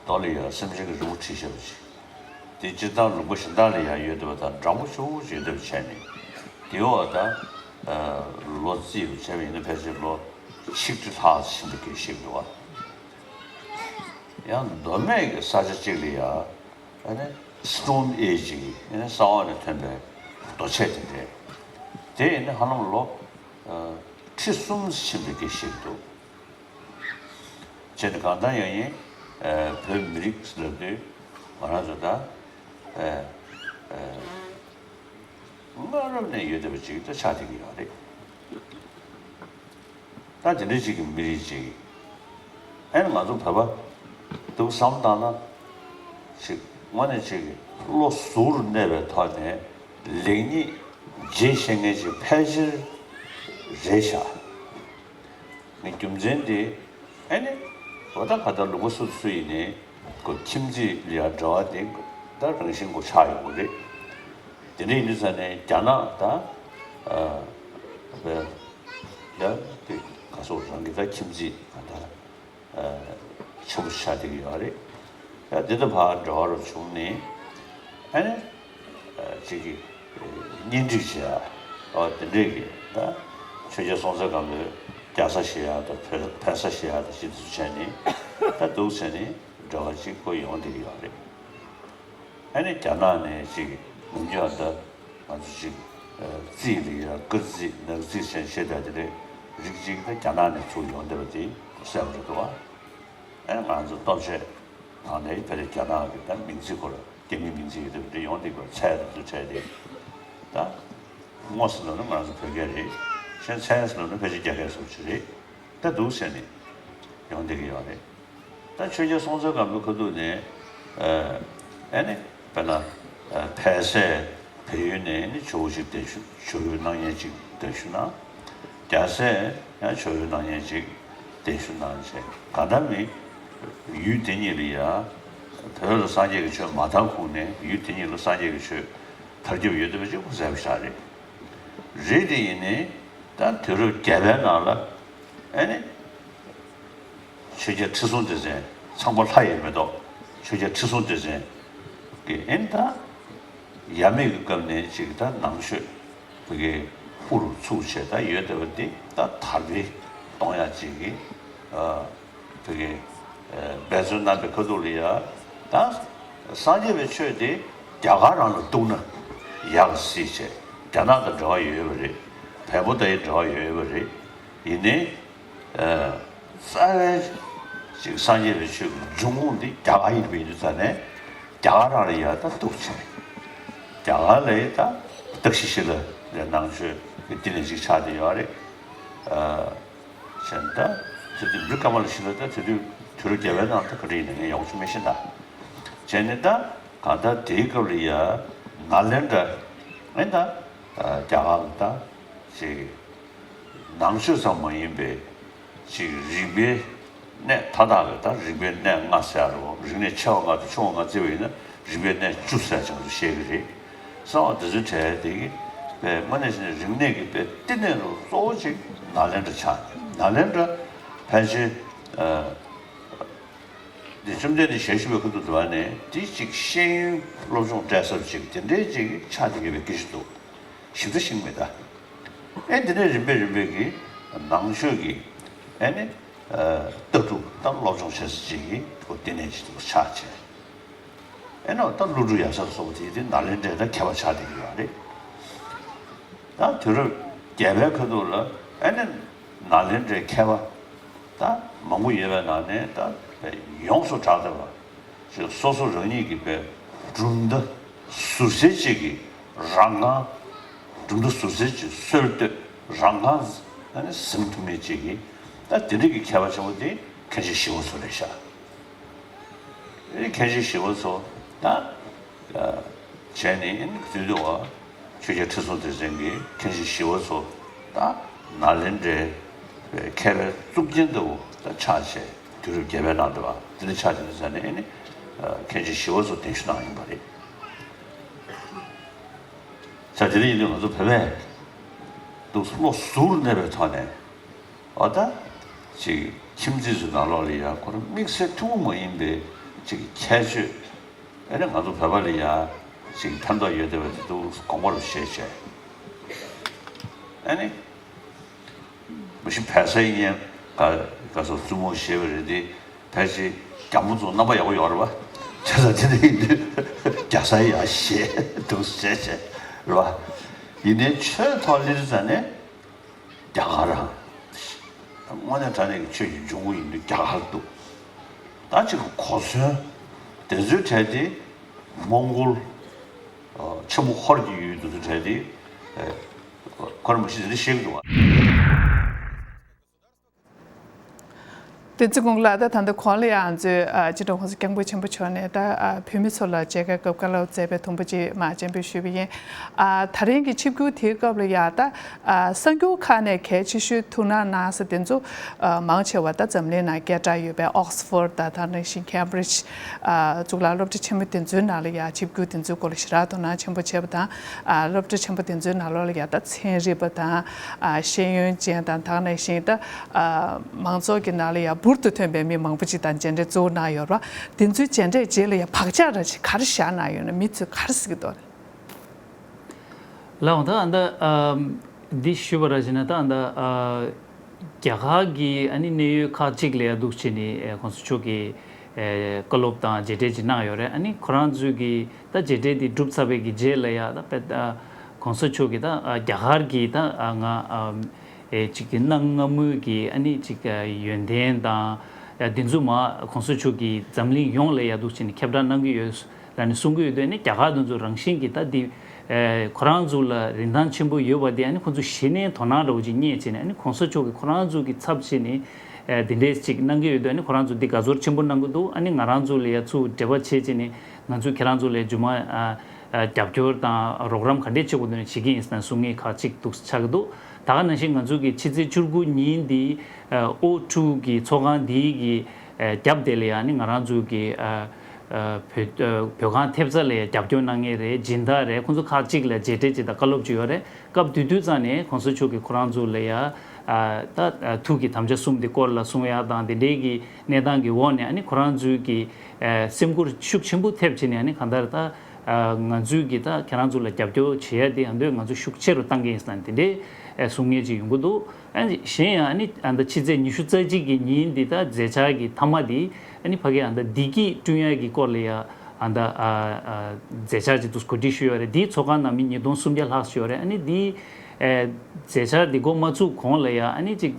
རྡོ་ལ་ཡ་སེམས་ཅན་གྱི་རི་མོ་བྲིས་བཞག་པ་ཞིག་དེ་སྤྱིར་བཏང་ལུང་པ་གཞན་དག་ལ་ཡང་ཡོད་འདུག་པ་དང་འདྲ་པོ་ཞེ་པོ་ཅིག་ཡོད་འདུག་པ་བྱས་ནས་དེའི་འོག་ད་ཨ་ལོ་རྩིས་པ་བྱས་པ་ཡིན་ན་ཕལ་ཆེར་ལོ་ཆིག་ཁྲི་ལྷག་ཕྱིན་པའི་སྐད་བཤད་འདུག་པ། ཡང་མདོ་སྨད་ཀྱི་ས་ཆ་གཅིག་ལ་ཡ་ཨ་ནི་སི་ཊོན་ཨེ་ཇི་ཡིན་ན་ས་འོག་ནས་ཐོན་པའི་རྡོ་ཆས་དེ་འདྲས་དེ་ཡིན་ན་ཧ་ལམ་ལོ་ཨ་ཁྲི་གསུམ་ཕྱིན་པའི་སྐད་བཤད་འདུག་བྱས་ནས་གང་ལྟར་ཡང་ཡིན་ཨ་བོད་མི་རིགས་ལབ་དུས་ང་རང་ཚོ་ད་ཨ་ཨ་ སྔ་རབས་ནས་ཡོད་བསྡད་པ་ཅིག་ད་ཆགས་བསྡད་ཀྱི་ཡོད་རེད། ད་དེ་འདྲ་ཅིག་གི་མི་རིགས་ཅིག་ཨེ་ནི་ང་ཚོ་བོད་པ་འདུག་བསམ་བཏང་ན། ཅིག་དངོས་གནས་ཅིག་བློ་གཟུ་བོར་གནས་པའི་ཐོག་ནས་ལེགས་ཉེས་འབྱེད་ཤེས་མཁན་ཅིག་ཕལ་ཆེར་རེད་ཤག་ངས་རྒྱུ་མཚན་དེ་ཨེ་ནི་འོ་ད་ག་ད་ལུང་པ་སུ་སུ་ཡིན་ནའི་ཁོ་ཁྱིམ་མཚེས་ལ་ཡང་འབྲེལ་བ་དེ་ད་རང་བཞིན་གོ་ཆགས་ཡོང་གི་རེད། དེ་འདྲ་ཡིན་དུས་ཙང་ནས་རྒྱ་ནག་ད་ཨ་བས་ཡ་དེ་ག་སོགས་རང་གི་ད་ཁྱིམ་མཚེས་ག་ད་ཨ་ཆེན་པོ་ཆགས་བསྡད་ཀྱི་ཡོད་རེད། ཡ་འདི་ད་ཕར་འབྲེལ་བ་རུ་བྱུང་ནས་ཨེ་ནི། ཅིག་གིས་གཉེན་སྒྲིག་བྱེད་ཡ། ཨོ་དེ་འདྲས་ཀྱི་ད་ཆོས་རྒྱལ་སྲོང་བཙན་སྒམ་པོས་རྒྱ་བཟའ་བཞེས་ཡ་དང་བོད་བོད་བཟའ་བཞེས་ཡ་དང་ཅི་འདྲ་བྱས་ནས་ད་འདུག་བྱས་ནས་འབྲེལ་བ་ཅིག་ཁོ་ཡོང་བསྡད་ཀྱི་ཡོད་རེད། ཨ་ནི་རྒྱ་ནག་ནས་ཅིག་ནམ་རྒྱུན་ད་ང་ཚོ་ཅིག་རྩིས་ལ་ཡ་སྐར་རྩིས་ནག་རྩིས་བྱས་བྱས་ད་དེ་འདྲས་རིགས་ཅིག་ད་རྒྱ་ནག་ནས་ཚུར་ཡོང་བསྡད་པ་དེ་གསལ་པོ་རེད་འདུག་ཨ། ཨེ་ང་ཚོ་སྟོབས་ཆེ་ནང་ནས་ཕལ་ཆེར་རྒྱ་ནག་གི་ད་མིང་ཚིག་སྐོར་རྒྱ་མིའི་མིང་ཚིག་ཡོད་དེ་འདྲ་ཡོང་དེ་སྐོར་ཚད་དང་ཚུལ་ཁྲལ་དེ་ད་དངོས་སུ་ལབ་ན་ང་ཚོ་བོད་སྐད་རེད། གཞན་མཚན་སུ་ལབ་ན་ཕལ་ཆེར་རྒྱ་སྐད་སོགས་ཅིག་རེད། ད་འདུག་ཟེར་ནས་ཡོང་བསྡད་ཀྱི་ཡོད་རེད། ད་ཆོས་རྒྱལ་སྲོང་བཙན་སྒམ་པོའི་ཁ་ཐུག་ནས་ཨ་ནི་དཔེར་ན་ཕལ་སྲས་བལ་ཡུལ་ནས་ནི་ཇོ་བོ་ཅིག་གདན་ཞུ་ཇོ་བོའི་སྣང་བརྙན་ཅིག་གདན་ཞུ་གནང་། རྒྱ་སྲས་ཡང་ཇོ་བོའི་སྣང་བརྙན་ཅིག་གདན་ཞུ་གནང་བྱས་གང་ལྟར་མི་ཡུལ་དེ་གཉིས་ལ་ཡ་བོད་ལ་སངས་རྒྱས་ཀྱི་ཆོས་མ་དར་གོང་ནས་ཡུལ་དེ་གཉིས་ལ་སངས་རྒྱས་ཀྱི་ཆོས་དར་ཁྱབ་ཡོད་བསྡད་པ་ཅིག་ཁོ་གསལ་པོ་ཞིག་རེད། རེད་དེ་ཡིན་ནའི་ད་དུས་རབས་བརྒྱད་པའི་ནང་ལ་ཨེ་ནི། ཆོས་རྒྱལ་ཁྲི་སྲོང་ལྡེ་བཙན་ཚངས་པ་ལྷ་ཡི་མེ་ཏོག་ཆོས་རྒྱལ་ཁྲི་སྲོང་ལྡེ་བཙན་གྱི་ཨེ་ནི་ད་ཡབ་མེས་ཀྱི་སྐབས་ནས་ཅིག་ད་ནང་ཆོས་བོད་ཀྱི་དབུ་རུ་ཚུགས་བྱས་ད་ཡོད་བསྡད་པ་འདི་ད་དར་སྤེལ་གཏོང་ཡག་ཅིག་གི་ཨ་བོད་ཀྱི་ཨ་འབད་བརྩོན་གནང་པའི་ཁ་ཐུག་ལ་ཡ་ད་སངས་རྒྱས་པའི་ཆོས་དེ་རྒྱ་གར་རང་ལ་གཏུགས་ན་ཡག་སྲིད་བྱས་རྒྱ་ནག་དང་འབྲེལ་བ་ཡོད་པ་རེད། བལ་པོ་དང་ཡང་འབྲེལ་བ་ཡོད་པ་རེད། ཡིན་ནའི། རྩ་བའི་ཅིག་སངས་རྒྱས་པའི་ཆོས་ཀྱི་འབྱུང་ཁུངས་འདི་རྒྱ་གར་ཡིན་པའི་ཡིན་དུས་ཙང་ནས་རྒྱ་གར་རང་ལ་ཡང་ད་གཏུགས་བྱས། རྒྱ་གར་ལ་ཡང་ད་བརྟག་ཞིབ་ཞིག་ལ་ནང་ཆོས་ཀྱི་བསྟི་གནས་ཅིག་ཆགས་བསྡད་ཡོད་རེད། གཞན་ད་དེ་དུས་འབྲི་ཀ་མ་ལ་ཞིག་ལ་ད་དེ་དུས་དུས་རབས་བརྒྱད་པའི་ནང་ད་ག་རེ་ཡིན་ན་ངས་ཡོང་ཆུ་མི་ཤེས་ད། བྱས་ནས་ད་གང་ལྟར་དེའི་སྐབས་ལ་ཡང་ནཱ་ལེནྡྲ་ཨེ་ད་རྒྱ་གར་ལ་ད་ཅིག་ནང་ཆོས་ཙམ་མ་ཡིན་པའི་ཅིག་རིག་པའི་གནས་མཐའ་དག་གི་ད་རིག་པའི་གནས་ལྔ་ཟེར་རོ། རིག་གནས་ཆེ་བ་ལྔ་དང་ཆུང་བ་ལྔ་བརྩི་བ་ཡིན་ན་རིག་པའི་གནས་བཅུ་ཟེར་ཅིག་ང་ཚོ་བཤད་ཀྱི་རེད། གསང་བ་འདི་ཚོའི་གྲས་དེ་གི་པའི་དངོས་གནས་བྱས་ན་རིག་གནས་ཀྱི་པའི་བསྟི་གནས་རུ་གཙོ་བོ་ཅིག་ནཱ་ལེནྡྲ་ཆགས་ནས་ནཱ་ལེནྡྲ་ཕལ་ཆེར་འདི་བཅོམ་ལྡན་འདས་ཞལ་བཞུགས་པའི་ཁ་ཐུག་དུ་བ་ནས་འདི་ཅིག་ཤེས་ཡོན་སློབ་སྦྱོང་སྤྲད་ས་ཅིག་དེ་འདྲའི་ཅིག་ཆགས་བསྡད་ཀྱི་པའི་སྐད་ཆ་འདུག་ཞིབ་ཕྲ་ཤེས་ཀྱི་མེད་ད། ཨེ་འདི་ནས་རིམ་པས་རིམ་པས་ཀྱི་ནང་ཆོས་ཀྱི་ཨེ་ནི་ལྟ་གྲུབ་དང་སློབ་སྦྱོང་བྱེད་ས་ཅིག་གི་ཁོ་བསྟི་གནས་ཅིག་ཏུ་ཆགས་བྱས། ཨེ་ནོ་ད་ཀླུ་སྒྲུབ་ཡབ་སྲས་སོགས་དེ་དེ་ནཱ་ལེནྡྲའི་ད་མཁས་པ་ཆགས་བསྡད་ཀྱི་ཡོད་རེད། ད་དུས་རབས་བརྒྱད་པའི་ཁ་ཐུག་ལ་ཨེ་ནི་ནཱ་ལེནྡྲའི་མཁས་པ་ད་མང་པོ་ཡོད་པའི་ནང་ནས་ད་ཡོངས་སུ་གྲགས་བསྡད་པ། ཅིག་སོ་སོ་རང་ཉིད་ཀྱི་པའི་གྲུབ་མཐའ་ཟུར་གསལ་ཅིག་གི་རང་དབང་། གྲུབ་མཐའ་ཟུར་གསལ་ཅིག་སྲོལ་གཏོད་རང་དབང་ཟིན་ཐུབ་མཁན་ཅིག་གི་ད་དེ་འདྲ་གི་མཁས་པ་ཆེན་པོ་དེ་མཁན་ཆེན་ཞི་བ་འཚོ་རེད་ཤག་མཁན་ཆེན་ཞི་བ་འཚོ་ད་བྱས་ནས་དུས་དུ་བ། ཆོས་རྒྱལ་ཁྲི་སྲོང་ལྡེ་བཙན་གྱིས་མཁན་ཆེན་ཞི་བ་འཚོ་ད་ནཱ་ལེནྡྲའི་མཁས་པའི་གཙུག་རྒྱན་ལྟ་བུ་ད་ཆགས་བྱས་དུས་རབས་བརྒྱད་པའི་ནང་དུ་བ་དེ་འདྲ་ཆགས་བྱས་ནས་ཟ་ནས་ཨེ་ནི་མཁན་ཆེན་ཞི་བ་འཚོ་གདན་ཞུ་གནང་ཡིན་པ་རེད། ས་དེ་འདྲ་ཡིན་དུས་ང་ཚོ་བོད་པས་འདུག་བློ་གཟུར་གནས་པའི་ཐོག་ནས་འོ་ད་ཅིག་ཁྱིམ་མཚེས་ཚོའི་ནང་ལོགས་ལ་ཡང་ཁོ་རང་དམིགས་བསལ་ཐུན་མོང་མ་ཡིན་པའི་ཅིག་ཁྱད་ཆོས། ཨེ་ནི་ང་ཚོ་བོད་པ་ལ་ཡ་ཅིག་ཕན་ཐོགས་ཡོད་བསྡད་པ་དེ་འདུག་དགོངས་པ་རུ་བཞེས་བྱས། ཨེ་ནི་མ་གཞི་བལ་བཟའ་ཡིན་ཡང་ག་ག་སོ་བཙུན་མོ་ཞེས་པ་རེད་དེ་ཕལ་ཆེར་རྒྱ་མོ་ཚོ་རྣམ་པ་ཡག་པོ་ཡོད་རེད་བ། བྱས་ཙང་དེ་འདྲ་ཡིན་དུས་རྒྱ་བཟའ་ཡ་ཞེས་འདུག་བྱས་བྱས་རེད་བ། ཡིན་ནའི་ཆོས་ཐོག་སླེབས་ཙང་ནས། རྒྱ་གར་རང་། དངོས་གནས་དྲང་གནས་ཀྱི་ཆོས་ཀྱི་འབྱུང་ཁུངས་ཡིན་དུས་རྒྱ་གར་འདུག་ད་ཅིག་གོ་མཚོན། དེ་ཚོའི་གྲས་དེ་མོང་གོལ། ཆེན་པོ་ཧོར་གྱི་ཡུལ་དེ་ཚོའི་གྲས་དེ་ ཁོ་རང་མ་གཞི་འདི་འདྲ་བཤད་ཀྱི་འདུག་བ། བསྟན་འཛིན་ཀུན་ལགས། ད་ད་ལྟ་གོང་ལ་ཡང་ང་ཚོས་ཨ་སྤྱི་ནོར་༸གོང་ས་༸སྐྱབས་མགོན་ཆེན་པོ་མཆོག་ནས་ད་ཨ་བོད་མི་ཚོ་ལ་མཇལ་ཁའི་སྐབས་བཀའ་སློབ་སྩལ་བའི་དུམ་བུ་ཅིག་མར་སྤྱན་འབུལ་ཞུས་པ་ཡིན། ཨ་ད་རིང་གི་ཆིབས་བསྒྱུར་དེའི་སྐབས་ལ་ཡང་ད་ཨ་གསར་འགྱུར་ཁག་ནས་གལ་ཆེ་ཤོས་ཐུགས་སྣང་གནང་ས་དེ་ཚོ་ཨ་མང་ཆེ་བ་ད་འཛམ་གླིང་ནང་སྐད་གྲགས་ཡོད་པའི་Oxford་དང་དེ་ནང་བཞིན་Cambridge་ཨ་གཙུག་ལག་སློབ་གྲྭ་ཆེན་མོ་དེ་ཚོའི་ནང་ལ་ཡང་ཆིབས་བསྒྱུར་དེ་ཚོའི་སྐོར་ལ་ཞེ་དྲག་དོ་སྣང་ཆེན་པོ་བྱས་པ་དང་། ཨ་སློབ་གྲྭ་ཆེན་པོ་དེ་ཚོའི་ནང་ལོགས་ལ་ཡང་ད་ཚན་རིག་པ་དང་། ཨ་ཤེས་ཡོན་ཅན་དང་། དེ་ནང་བཞིན་ད་ཨ་མང་ཚོགས་ཀྱི་ནང་ལ་ཡང་འབུར་དུ་ཐོན་པའི་མི་མང་པོ་ཅིག་དང་མཇལ་འཕྲད་གཙོ་བོ་གནང་ཡོད་རེད་བ། དེ་ཚོའི་མཇལ་འཕྲད་རྗེས་ལ་ཡང་བག་ཆགས་འདྲ་ཅིག་ག་རེ་བཞག་གནང་ཡོད་ན། མི་ཚོས་ག་རེ་ཟེར་གྱི་འདུག་ལགས། འོང་ད་ཨ་ད་ཨ་འདི་ཞུས་པ་ར་བྱས་ན། ད་ཨ་ད་ཨ་རྒྱ་གར་གྱི་ཨ་ནི་གནད་ཡོད་ཁག་ཅིག་ལ་ཡང་འདུག་བྱས་ནས་ཨ་གོང་ས་མཆོག་གིས་ཨ་བཀའ་སློབ་དང་མཇལ་འཕྲད་ཅིག་གནང་ཡོད་རེད། ཨ་ནི་ཁོ་རང་ཚོས་ཀྱི་ད་མཇལ་འཕྲད་འདི་གྲུབ་ཚར་བའི་གི་རྗེས་ལ་ཡང་ད་དཔེ་ད་གོང་ས་མཆོག་གིས་ད་ཨ་རྒྱ་གར་གྱི་ད་ཨ་ང་ཨ་ཨེ་ཅིག་གི་གནའ་སྔ་མོའི་གི་ཨ་ནི་ཅིག་ཨ་ཡོན་ཏན་དང་། ཨ་འདི་ཚོ་མར་གོང་ས་མཆོག་གིས་འཛམ་གླིང་ཡོངས་ལ་ཡང་འདུག་བྱས་ནས་ཁྱབ་བསྒྲགས་གནང་གི་ཡོད་ལབ་ནས་གསུང་གི་ཡོད་དུས། ཨ་ནི་རྒྱ་གར་དེ་ཚོ་རང་བཞིན་གྱིས་ད་འདི་ཨེ་ཁོ་རང་ཚོ་ལ་རིན་ཐང་ཆེན་པོ་ཡོད་པ་དེ་ཨ་ནི་ཁོ་ཚོ་གཞི་ནས་དོ་སྣང་འདྲ་བོ་ཅིག་རྙེད་བྱས་ནས། ཨ་ནི་གོང་ས་མཆོག་གིས་ཁོ་རང་ཚོ་གི་ཚབ་བྱས་ནས་ཨེ་འདི་འདྲས་ཅིག་གནང་གི་ཡོད་དུས། ཨ་ནི་ཁོ་རང་ཚོ་འདི་དགའ་ཚོར་ཆེན་པོ་གནང་གི་འདུག་ཨ་ནི་ང་རང་ཚོ་ལ་ཡང་ཚུར་འབྲེལ་བ་བྱས་བྱས་ནས་ང་ཚོས་ཁྱེད་རང་ཚོ་ལ་རྗེས་མ་ཨ་ཨ་རྒྱབ་སྐྱོར་དང་རོགས་རམ་ག་འདྲས་བྱེད་དགོས་འདུག་ན་བྱེད་ཀྱི་ཡིན་ཟེར་ནས་གསུང་མཁན་ཁག་ཅིག་འདུག་ཆགས་ཀྱི་འདུག་ད་ག་ནང་བཞིན་ང་ཚོ་གི་ཕྱི་ཚེས་བཅུ་དགུ་ཉིན་འདི་ཨ་ཨོ་ཊུ་གི་ཚོགས་ཁང་འདིའི་གི་ཨ་རྒྱབ་དེ་ལ་ཡང་ནི་ང་རང་ཚོ་གི་ཨ་ཨ་བོད་ཨ་བོད་ཁང་ཐེབས་རྩ་ལ་ཡང་རྒྱབ་སྐྱོར་གནང་མཁན་རེད། སྦྱིན་བདག་རེད། ཁོང་ཚོ་ཁག་ཅིག་ལ་མཇལ་འཕྲད་ཅིག་དང་བཀའ་སློབ་ཅིག་ཡོད་རེད། སྐབས་དེ་དུས་ཙང་ནས་གོང་ས་མཆོག་གིས་ཁོ་རང་ཚོ་ལ་ཡང་ཨ་ད་ཨ་ཐུགས་ཀྱི་དམ་བཅའ་གསུམ་དེ་སྐོར་ལ་གསུང་ཡག་དང་། དེ་འདྲའི་གི་གནས་སྟངས་ཀྱི་འོག་ནས་ཨ་ནི་ཁོ་རང་ཚོའི་གི་ཨ་སེམས་ཁུར་ཤུགས་ཆེན་པོ་ཐེབས་བྱས་ནས། ཨ་ནི་གང་ལྟར་ད་ཨ་ང་ཚོས་གི་ད་ཁྱེད་རང་ཚོ་ལ་རྒྱབ་སྐྱོར་བྱེད་ཡག་དེ་ཨ་མདོས་ང་ཚོས་ཤུགས་ཆེ་རུ་བཏང་གི་ཡིན་ཟེར་ནས་དེ་འདྲའི་ཨ་གསུང་མཁན་ཅིག་ཡོང་གི་འདུག་ཨ་ནི་གཞན་ཡང་ཨ་ནི་ཨ་ད་ཕྱི་ཚེས་ཉི་ཤུ་རྩ་གཅིག་གི་ཉིན་འདི་ད་མཛད་འཆར་གྱི་མཐའ་མ་འདི་ཨ་ནི་ཕ་གི་ཨ་ད་བདེ་སྐྱིད་བསྐྲུན་ཡག་གི་སྐོར་ལ་ཡང་ཨ་ད་ཨ་ཨ་མཛད་འཆར་ཅིག་འདུག་གོ་སྒྲིག་ཞུས་ཡོད་རེད། འདིའི་ཚོགས་ཁང་ནང་མི་ཉིས་སྟོང་སུམ་བརྒྱ་ལྷག་ཞིག་ཡོད་རེད། ཨ་ནི་འདིའི་ཨེ་མཛད་འཆར་འདི་འགོ་མ་བཙུགས་གོང་ལ་ཡང་ཨ་ནི་ཅིག་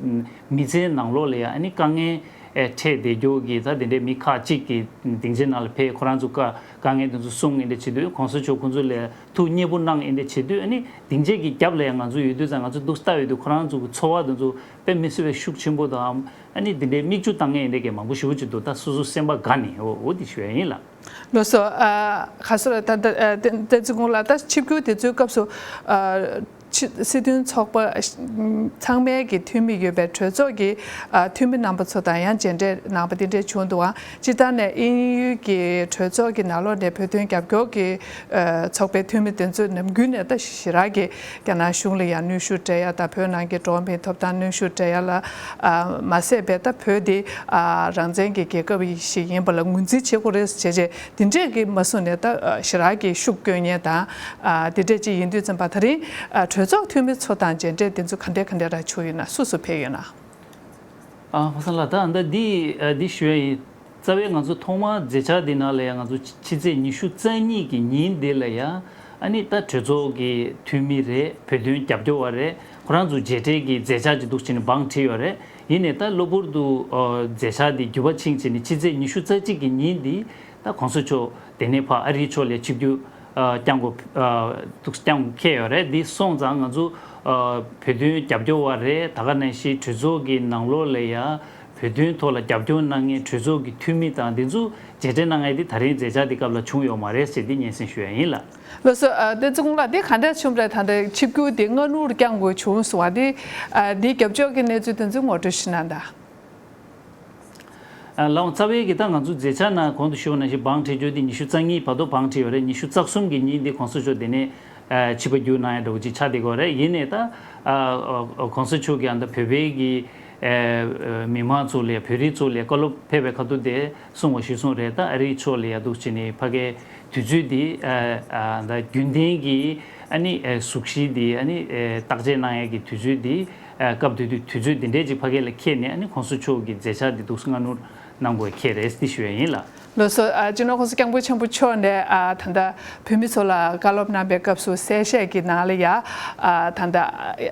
མི་ཚེའི་ནང་ལོགས་ལ་ཡང་ཨ་ནི་དཀའ་ངལ་ཨེ་འཕྲད་བསྡད་རྒྱུ་གི་ད་དེ་འདྲའི་མི་ཁག་ཅིག་གིས་སྡིངས་ཆའི་ནང་ལ་ཕེབས། ཁོ་རང་ཚོ་དཀའ་དཀའ་ངལ་དེ་ཚོ་གསུང་ཨེ་འདྲ་བྱེད་དུས། གོང་ས་མཆོག་ཁོང་ཚོ་ལ་ཐུགས་མཉེས་པོ་གནང་ཨེ་འདྲ་བྱེད་དུས། ཨ་ནི་སྡིངས་ཆའི་གི་རྒྱབ་ལ་ཡང་ང་ཚོ་ཡོད་དུས་ཙང་། ང་ཚོ་འདུག་ལྟ་ཡོད་དུས་ཁོ་རང་ཚོ་གི་ཚོར་བ་དེ་ཚོ་དཔེ་མི་སྲིད་པའི་ཤུགས་ཆེན་པོ་དང་། ཨ་ནི་དེ་འདྲའི་མིག་ཆུ་བཏང་མཁན་ཨེ་འདྲ་གི་མང་པོ་ཞེ་པོ་ཅིག་འདུག་ད་སོ་སོ་སེམས་པ་དགའ་ནས་འོ་འོ་དེ་ཞུ་ཡ་ཡིན་ལགས། ལགས་སོ། ཨ་ག་ཟེར་ད་ད་ཨ་བསྟན་བསྟན་འཛིན་ཀུན་ལགས། ད་ཆིབས་བསྒྱུར་དེ་ཚོའི་སྐབས་སུ་ཨ་ཕྱི་སྲིད་དོན་ཚོགས་པ་ཚང་མའི་གི་འཐུས་མི་ཡོད་པའི་གྲོས་ཚོགས་ཀྱི་ཨ་འཐུས་མི་རྣམ་པ་ཚོ་དང་ཡང་མཇལ་འཕྲད་གནང་པ་དེ་འདྲ་བྱུང་འདུག་ཨང་། སྤྱིར་བཏང་ནས་དབྱིན་ཡུལ་གྱི་གྲོས་ཚོགས་ཀྱི་ནང་ལོགས་ནས་བོད་དོན་རྒྱབ་སྐྱོར་གྱི་ཨ་ཚོགས་པའི་འཐུས་མི་དེ་ཚོ་ནམ་རྒྱུན་ནས་ད་ཞེ་དྲག་གི་རྒྱ་ནག་གཞུང་ལ་ཡང་གནོན་ཤུགས་སྤྲད་ཡ་དང་། བོད་ནང་གི་འགྲོ་བ་མིའི་ཐོབ་ཐང་གནོན་ཤུགས་སྤྲད་ཡ་ལ་ཨ་མ་ཟད་པའི་ད་བོད་དེ་ཨ་རང་བཙན་གྱི་རྒྱལ་ཁབ་ཞིག་ཡིན་པ་ལ་ངོས་འཛིན་བྱེད་དགོས་རེད་བྱས་རྗེས། དེ་འདྲས་ཀྱི་མ་སོང་ནས་ད་ཨ་ཞེ་དྲག་གི་ཤུགས་བསྐྱོན་མཁན་དང་། ཨ་དེ་འདྲས་ཅིག་ཡིན་དུས་ཙམ་པ། ད་རིང་ཨ་གྲོས་ཚོགས་འཐུས་མི་ཚོ་དང་མཇལ་འཕྲད་དེ་ཚོ་ག་འདྲས་ག་འདྲས་ར་བྱུང་ཡོད་ན། སུ་སུ་ཕེབས་ཡོད་ན། ཨ་ཧོ་སང་ལགས། ད་ཨ་ད་འདི་ཨ་འདི་ཞུ་ཡ་ཡིན། རྩ་བའི་ང་ཚོ་ཐོག་མར་མཛད་འཆར་འདི་ནང་ལ་ཡང་ང་ཚོ་ཕྱི་ཚེས་ཉི་ཤུ་རྩ་གཉིས་ཀྱི་ཉིན་འདི་ལ་ཡང་ཨ་ནི་ད་གྲོས་ཚོགས་ཀྱི་འཐུས་མི་རེད། བོད་དོན་རྒྱབ་སྐྱོར་བ་རེད། ཁོ་རང་ཚོ་མཇལ་འཕྲད་ཀྱི་མཛད་འཆར་ཅིག་འདུག་བྱས་ནས་བང་བསྒྲིགས་ཡོད་རེད། ཡིན་ནའི་ད་གློ་བུར་དུ་ཨ་མཛད་འཆར་འདི་འགྱུར་བ་ཕྱིན་བྱས་ནས་ཕྱི་ཚེས་ཉི་ཤུ་རྩ་གཅིག་གི་ཉིན་འདི་ད་གོང་ས་མཆོག་དེ་ནས་ཕར་ཨ་རིའི་ཕྱོགས་ལ་ཆིབས་བསྒྱུར་ཨ་བསྐྱངས་དགོས་ཨ་འདུག་བསྐྱངས་འཁེལ་ཡོད་རེད། འདི་སོང་ཙང་ང་ཚོ་ཨ་བོད་དོན་རྒྱབ་སྐྱོར་བ་རེད། ད་ག་ནང་བཞིན་གྲོས་ཚོགས་ཀྱི་ནང་ལོགས་ལ་ཡང་བོད་དོན་ཐོག་ལ་རྒྱབ་སྐྱོར་གནང་མཁན་གྲོས་ཚོགས་ཀྱི་འཐུས་མི་དང་འདི་ཚོ་མཇལ་འཕྲད་གནང་མཁན་དེ་ད་རིང་མཛད་འཆར་འདི་སྐབས་ལ་བྱུང་ཡོད་མ་རེད་ཟེར་འདི་སྙན་སེང་ཞུ་ཡ་ཡིན་ལགས། ལགས་སོ། ཨ་བསྟན་འཛིན་ཀུན་ལགས། འདི་ག་འདྲ་བྱུང་རེད། ད་ལྟ་ཆིབས་བསྒྱུར་འདི་སྔ་སྣུར་བསྐྱངས་དགོས་བྱུང་སོང་བ་འདི། ཨ་འདི་རྒྱབ་ཕྱོགས་ཀྱི་གནས་ཚུལ་དེ་ཚོ་ངོ་སྤྲོད་ཞིག་གནང་དང་། ཨ་ལགས་འོང་། རྩ་བའི་གི་ད་ང་ཚོ་མཛད་འཆར་ནང་གོང་དུ་ཞུས་པ་ནང་བཞིན་བང་བསྒྲིགས་རྒྱུ་འདི་ཉི་ཤུ་རྩ་གཉིས་བར་དུ་བང་བསྒྲིགས་ཡོད་རེད། ཉི་ཤུ་རྩ་གསུམ་གྱི་ཉིན་འདི་གོང་ས་མཆོག་འདི་ནས་ཨ་ཆིབས་པ་བསྒྱུར་གནང་ཡ་འདྲ་བོ་ཅིག་ཆགས་བསྡད་ཀྱི་ཡོད་རེད། ཡིན་ནའི་ད་ཨ་ཨ་གོང་ས་མཆོག་གིས་ཨ་ད་བོད་པའི་གི་ཨ་མི་མང་ཚོ་ལ་བོད་རིགས་ཚོ་ལ་བཀའ་སློབ་ཕེབས་པའི་ཁ་ཐུག་དེ་གསུངས་པ་གཞིར་བཟུང་རེད། ད་ཨ་རིའི་ཕྱོགས་ལ་ཡ་འདུག་བྱས་ནས་ཕ་གའི་དུས་ཚོད་འདི་ཨ་ཨ་ད་རྒྱུན་ལྡན་གྱི་ཨ་ནི་ཨ་གཟུགས་གཞི་འདི་ཨ་ནི་ཨ་བརྟག་དཔྱད་གནང་ཡ་གི་དུས་ཚོད་འདི་ཨ་སྐབས་དེ་དུས་དུས་ཚོད་འདི་འདྲས་ཅིག་ཕ་གའི་ལ་འཁེལ་ནས། ཨ་ནི་གོང་ས་མཆོག་གི་མཛད་འཆར་འདི་འདུག་སྔ་སྣུར་གནང་དགོས་འཁེལ་རེད་འདི་ཞུ་ཡ་ཡིན་ལགས། ལགས་སོ། ཨ། སྤྱི་ནོར་༸གོང་ས་༸སྐྱབས་མགོན་ཆེན་པོ་མཆོག་ནས། ཨ། ད་ལྟ་བོད་མི་ཚོ་ལ་བཀའ་སློབ་གནང་པའི་སྐབས་སུ་གསལ་བཤད་ཀྱི་ནང་ལ་ཡ། ཨ། ད་ལྟ་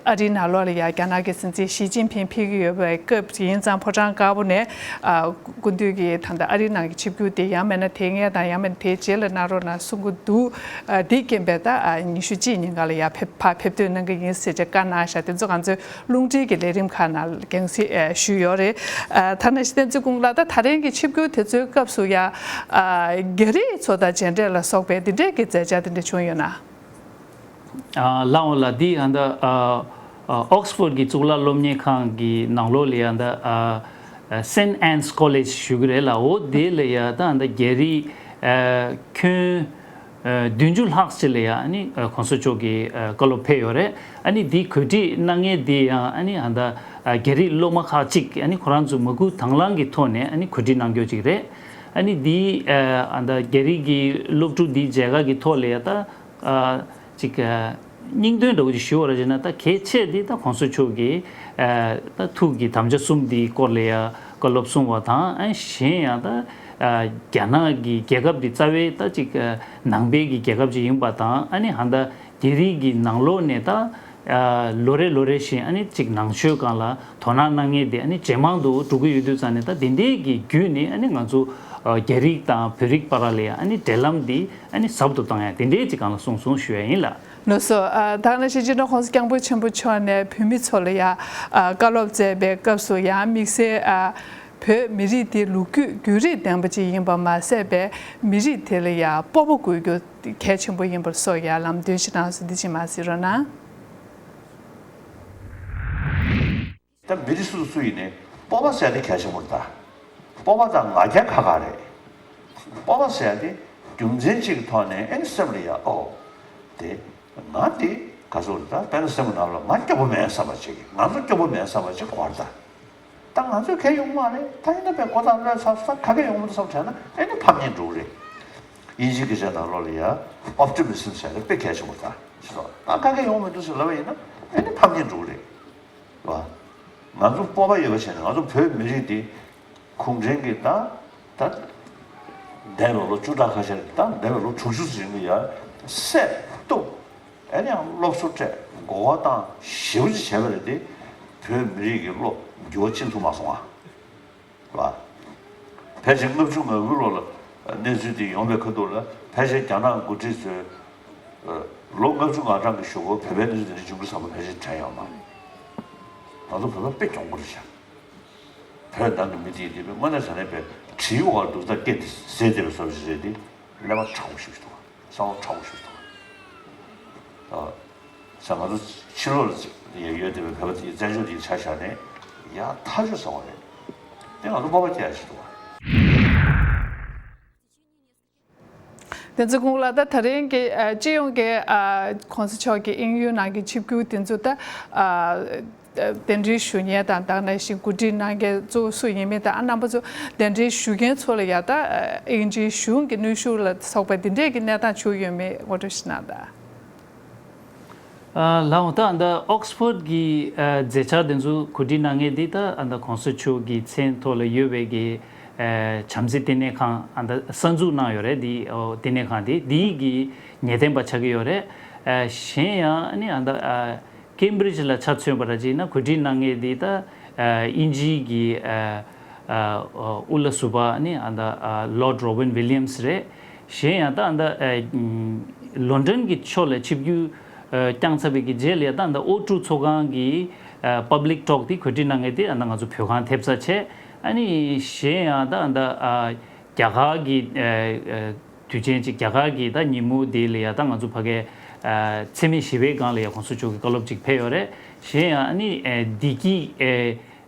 ཨ་རིའི་ནང་ལོགས་ལ་ཡ་རྒྱ་ནག་གི་སྲིད་འཛིན་ཞི་ཅིན་ཕིང་ཕེབས་ཀྱི་ཡོད་པའི་སྐབས་ཡིན་ཙང་ཕོ་བྲང་དཀར་པོ་ནས། ཨ། སྐུ་མདུན་གྱིས་ད་ལྟ་ཨ་རིའི་ནང་གི་ཆིབས་བསྒྱུར་དེ་ཡང་མིན་ན་དེའི་སྔས་དང་ཡང་མིན་ན་དེའི་རྗེས་ལ་གནང་རོགས་གནང་གསུང་གི་འདུག་ཨ། དེའི་རྐྱེན་པས་ད། ཨ། ཉི་ཤུ་གཅིག་ཉིན་ག་ལ་ཡ་ཕེབས་ཕར་ཕེབས་ཐོན་གནང་གི་ཡིན་ཟེར་བྱས་བཀའ་གནང་བཞག་དེ་ཚོ་ང་ཚོའི་རླུང་འཕྲིན་གྱི་ལས་རིམ་ཁག་ནང་རྒྱང་སྲིང་ཞུས་ཡོད་རེད། ཨ། ཐ་ན་ཤི་བསྟན་འཛིན་ཀུན་ལགས། ད་ད་རིང་གི་ཆིབས་བསྒྱུར་དེ་ཚོའི་སྐབས་སུ་ཡ། ཨ། རྒྱ་རིགས་ཚོ་དང་མཇལ་འཕྲད་ལ་སོགས་པའི་འདི་འདྲས་ཀྱི་མཛད་འཆར་དེ་འདྲ་བྱུང་ཡོད་ན། ཨ། ལགས་འོང་ལགས། འདི་ཨ་ད་ཨ་ཨ་ཨོག་སི་ཕོར་གྱི་གཙུག་ལག་སློབ་གཉེར་ཁང་གི་ནང་ལོགས་ལ་ཡ་ད་ཨ་ཨ་སེན་ཨན་སི་ཀོ་ལེཇ་ཞུ་གི་རེད་ལགས། འོ་དེ་ལ་ཡ་ད་ཨ་ད་རྒྱ་རིགས་ཨ་ཁྱོན་ཨ་བདུན་ཅུ་ལྷག་ཅིག་ལ་ཡ་ཨ་ནི་ཨ་གོང་ས་མཆོག་གི་ཨ་བཀའ་སློབ་ཕེབས་ཡོད་རེད། ཨ་ནི་འདི་གོ་སྒྲིག་གནང་མཁན་དེ་ཡང་ཨ་ནི་ཨ་ད་ཨ་རྒྱ་རིགས་སློབ་མ་ཁག་ཅིག་ཨ་ནི་ཁོ་རང་ཚོ་མ་སྐུལ་དང་བླངས་ཀྱི་ཐོག་ནས་ཨ་ནི་གོ་སྒྲིག་གནང་རྒྱུ་ཅིག་རེད། ཨ་ནི་འདི་ཨ་ཨ་ད་རྒྱ་རིགས་ཀྱི་སློབ་ཕྲུག་འདི་མཇལ་ཁ་གི་ཐོག་ལ་ཡ་ད། ཨ། ཅིག་ཨ་སྙིང་དོན་འདྲ་བོ་ཅིག་ཞུ་བ་ར་བྱས་ན། ད་གལ་ཆེ་འདི་ད་གོང་ས་མཆོག་གི་ཨ་ད་ཐུགས་ཀྱི་དམ་བཅའ་གསུམ་འདིའི་སྐོར་ལ་ཡ་བཀའ་སློབ་གསུང་བ་དང་། ཨ་གཞན་ཡང་ད་ཨ་རྒྱ་ནག་གི་རྒྱལ་ཁབ་འདི་རྩ་བའི་ད་ཅིག་ཨ་ནང་པའི་གི་རྒྱལ་ཁབ་ཅིག་ཡིན་པ་དང་། ཨ་ནི་ཧ་ད་རྒྱ་རིགས་ཀྱི་ནང་ལོགས་ནས་ད་ཨ་ལོ་རེ་ལོ་རེ་བཞིན་ཨ་ནི་ཅིག་ནང་ཆོས་སྒང་ལ་དོ་སྣང་གནང་མཁན་དེ་ཨ་ནི་ཇེ་མང་དུ་འགྲོ་གི་ཡོད་དུས་ཙང་ནས། ད་དེ་འདྲའི་གི་བརྒྱུད་ནས་ཨ་ནི་ང་ཚོ་ཨ་རྒྱ་རིགས་དང་བོད་རིགས་བར་ལ་ཡ་ཨ་ནི་འབྲེལ་ལམ་འདི་ཨ་ནི་ཟབ་ཏུ་བཏང་ཡ་དེ་འདྲའི་ཅིག་སྒང་ལ་གསུངས་སོང་ཞུ་ཡ་ཡིན་ལགས། ལགས་སོ། ཨ་ད་ནང་བཞིན་སྤྱི་ནོར་༸གོང་ས་༸སྐྱབས་མགོན་ཆེན་པོ་མཆོག་ནས་བོད་མི་ཚོ་ལ་ཡ་ཨ་བཀའ་སློབ་སྩལ་བའི་སྐབས་སུ་ཡང་དམིགས་བསལ་ཨ་བོད་མི་རིགས་འདི་ལོ་རྒྱུས་རྒྱུན་རིང་ལྡན་པ་ཅིག་ཡིན་པ་མ་ཟད་པའི་མི་རིགས་དེ་ལ་ཡ་སྤོབས་པ་དགོས་རྒྱུ་གལ་ཆེན་པོ་ཡིན་པ་སོགས་ཡ་ལམ་སྟོན་ཞིག་གནང་སོང་། འདི་ཅིག་མར་གཟིགས་རོགས་གནང་། ད་མི་རིགས་སུ་སུ་ཡིན་ནའི་སྤོབས་པ་ཟེར་ཡ་དེ་གལ་ཆེན་པོ་རེད་ད། སྤོབས་པ་དང་ང་རྒྱལ་ཁ་ཁ་རེད། སྤོབས་པ་ཟེར་ཡ་དེ་རྒྱུ་མཚན་གཅིག་གི་ཐོག་ནས་ཨེ་ནི་སེམས་ལ་ཡ། ཨོ། དེ་ང་དེ་ག་ཚོད་རེད་ད། དཔེར་ན་སེམས་ནང་ལ་ང་སྐྱོ་པོ་མེད་བསམ་པ་ཅིག་ང་ཚོ་སྐྱོ་པོ་མེད་བསམ་པ་ཅིག་དགོས་རེད་ད། ད་ང་ཚོས་གལ་ཡོང་མ་རེད། ད་ཡིན་ན་པའི་གོ་ཐག་ལོས་ཚར་སོང་། ད་ག་གེ་ཡོང་མི་འདུག་བསམ་བྱས་ན་ཨེ་ནི་ཕམ་ཉེས་འགྲོ་གི་རེད། དབྱིན་ཇིའི་སྐད་ཆ་ནང་ལོགས་ལ་ཡ་ཨོབ་ཊི་མི་ཛིམ་ཟེར་ཡ་དེ་དཔེ་གལ་ཆེན་པོ་རེད་ད། ད་ག་གེ་ཡོང་མི་འདུག་ཟེར་ལབ་པ་ཡིན་ན་ཨེ་ནི་ཕམ་ཉེས་འགྲོ་གི་རེད། རེད་བ། ང་ཚོ་སྤོབས་པ་ཡོད་པ་བྱས་ནས་ང་ཚོ་བོད་མི་རིགས་འདི་གུང་ཁྲན་གྱིས་ད་ད་འདས་པའི་ལོ་བཅུ་ཕྲག་ཁ་ཤས་རེད་ད། འདས་པའི་ལོ་དྲུག་ཅུ་ཙམ་རིང་ལ་ཡ་བསད་གཏུབ། ཨེ་ནི་ཡང་སློབ་གསོ་སྤྲད། གོ་བ་བཏང་། ཞེ་པོ་ཅིག་བྱས་པ་རེད་དེ། བོད་མི་རིགས་ཀྱི་བློ་འགྱུར་བ་ཕྱིན་ཐུབ་མ་སོང་ཨ། རེད་བ། ཕལ་ཆེར་ལྔ་བཅུ་ང་དགུའི་ལོ་ལ་གནས་ཚུལ་དེ་ཡོང་པའི་ཁ་ཐུག་ལ་ཕལ་ཆེར་རྒྱ་ནག་འགོ་ཁྲིད་ཚོས་ལོ་ལྔ་བཅུ་ང་གྲངས་ཀྱི་གཞུག་གུ་བོད་པའི་གནས་ཚུལ་དེ་འདྲ་འབྱུང་གི་བསམ་པ་ཕལ་ཆེར་དྲན་ཡོད་མ་རེད། ང་ཚོ་བོད་པ་དཔེ་གྱོང་པོ་རེད་ཤག་བོད་ནང་གི་མི་དེ་ཡིན་དུས་དངོས་གནས་དྲང་གནས་པའི་གྲིའི་འོག་ལ་འདུག་ད་སྐད་དེ་ཟེར་བསྡད་པའི་བཟོ་ཅིག་རེད་དེ། གནས་པ་ཁྲ་བོ་ཞིག་འདུག་བསམ་བློ་ཁྲ་བོ་ཞིག་འདུག་ཨ། ས་ང་ཚོ་ཕྱི་ལོགས་ལ་ཡོད་བསྡད་པའི་བོད་པ་དེའི་བཙན་བྱོལ་དེ་ཆ་བཞག་ནས་ཡག་ཐག་ཆོད་ཟེར་བ་རེད། དེ་ང་ཚོ་སྤོབས་པ་སྐྱེ་ཡ་ཞིག་འདུག་བ། བསྟན་འཛིན་ཀུན་ལགས། ད་ད་རིང་གི་ཨ་སྤྱི་ཡོངས་ཀྱི་ཨ་གོང་ས་མཆོག་གི་དབྱིན་ཡུལ་ནང་གི་ཆིབས་བསྒྱུར་དེ་ཚོ་ད་ཨ་གདན་འདྲེན་ཞུ་མཁན་དང་། ད་ནང་བཞིན་གོ་སྒྲིག་གནང་མཁན་གཙོ་བོ་སུ་ཡིན་མིན་དང་། ཨ་རྣམ་པ་ཚོ་གདན་འདྲེན་ཞུ་མཁན་ཚོ་ལ་ཡ་ད་ཨ་དབྱིན་ཇིའི་གཞུང་གི་གནོན་ཤུགས་ལ་སོགས་པ་དེ་འདྲས་ཀྱི་གནས་སྟངས་བྱུང་ཡོད་མེད་ངོ་སྤྲོད་ཞིག་གནང་དང་། ཨ་ལགས་འོང་། ད་ད་ཨོག་སི་ཕོར་གྱི་ཨ་མཛད་འཆར་དེ་ཚོ་གོ་སྒྲིག་གནང་མཁན་འདི་ད་ཨ་ད་གོང་ས་མཆོག་གི་མཚན་ཐོག་ལ་ཡོད་པའི་གི་ཨ་བྱམས་བརྩེ་བསྟི་གནས་ཁང་། ཨ་ད་གསར་འཛུགས་གནང་ཡོད་རེད། འདི་ཨོ་བསྟི་གནས་ཁང་དེ་འདིའི་གི་ངེས་གཏན་པ་ཆགས་ཀྱི་ཡོད་རེད། ཨ་གཞན་ཡང་ཨ་ནི་ཨ་ད་ཨ་ཀེམ་བྷི་རིཇ་ལ་ཆ་མཚོན་པ་ར་བྱས་ན་གོ་སྒྲིག་གནང་མཁན་འདི་ད་ཨ་དབྱིན་ཇིའི་གི་ཨ་ཨ་དབུ་བླ་ཟུར་པ་ཨ་ནི་ཨ་ད་ཨ་ལོར་ཌི་རོ་བིན་ཝི་ལི་ཡམ་སི་རེད། གཞན་ཡང་ད་ཨ་ད་ཨ་ལོན་ཌོན་གྱི་ཕྱོགས་ལ་ཆིབས་བསྒྱུར་ཨ་བསྐྱངས་ཚར་བའི་གི་རྗེས་ལ་ཡ་ད་ཨ་ད་ཨོ་ཊུ་ཚོགས་ཁང་གི་ཨ་པབ་ལིག་ཊོག་དེ་གོ་སྒྲིག་གནང་མཁན་དེ་ཨ་ད་ང་ཚོ་བོད་ཁང་ཐེབས་རྩ་བྱས། ཨ་ནི་གཞན་ཡང་ད་ཨ་ད་ཨ་རྒྱ་གར་གྱི་ཨ་ཨ་དུས་ཆེན་གཅིག་རྒྱ་གར་གྱི་ད་ཉིན་མོ་དེ་ལ་ཡ་ད་ང་ཚོ་ཕ་གའི་ཨ་འཚེ་མེད་ཞི་བའི་སྒང་ལ་ཡ་གོང་ས་མཆོག་གི་བཀའ་སློབ་ཅིག་ཕེབས་ཡོད་རེད། གཞན་ཡང་ཨ་ནི་ཨ་བདེ་སྐྱིད་ཨ་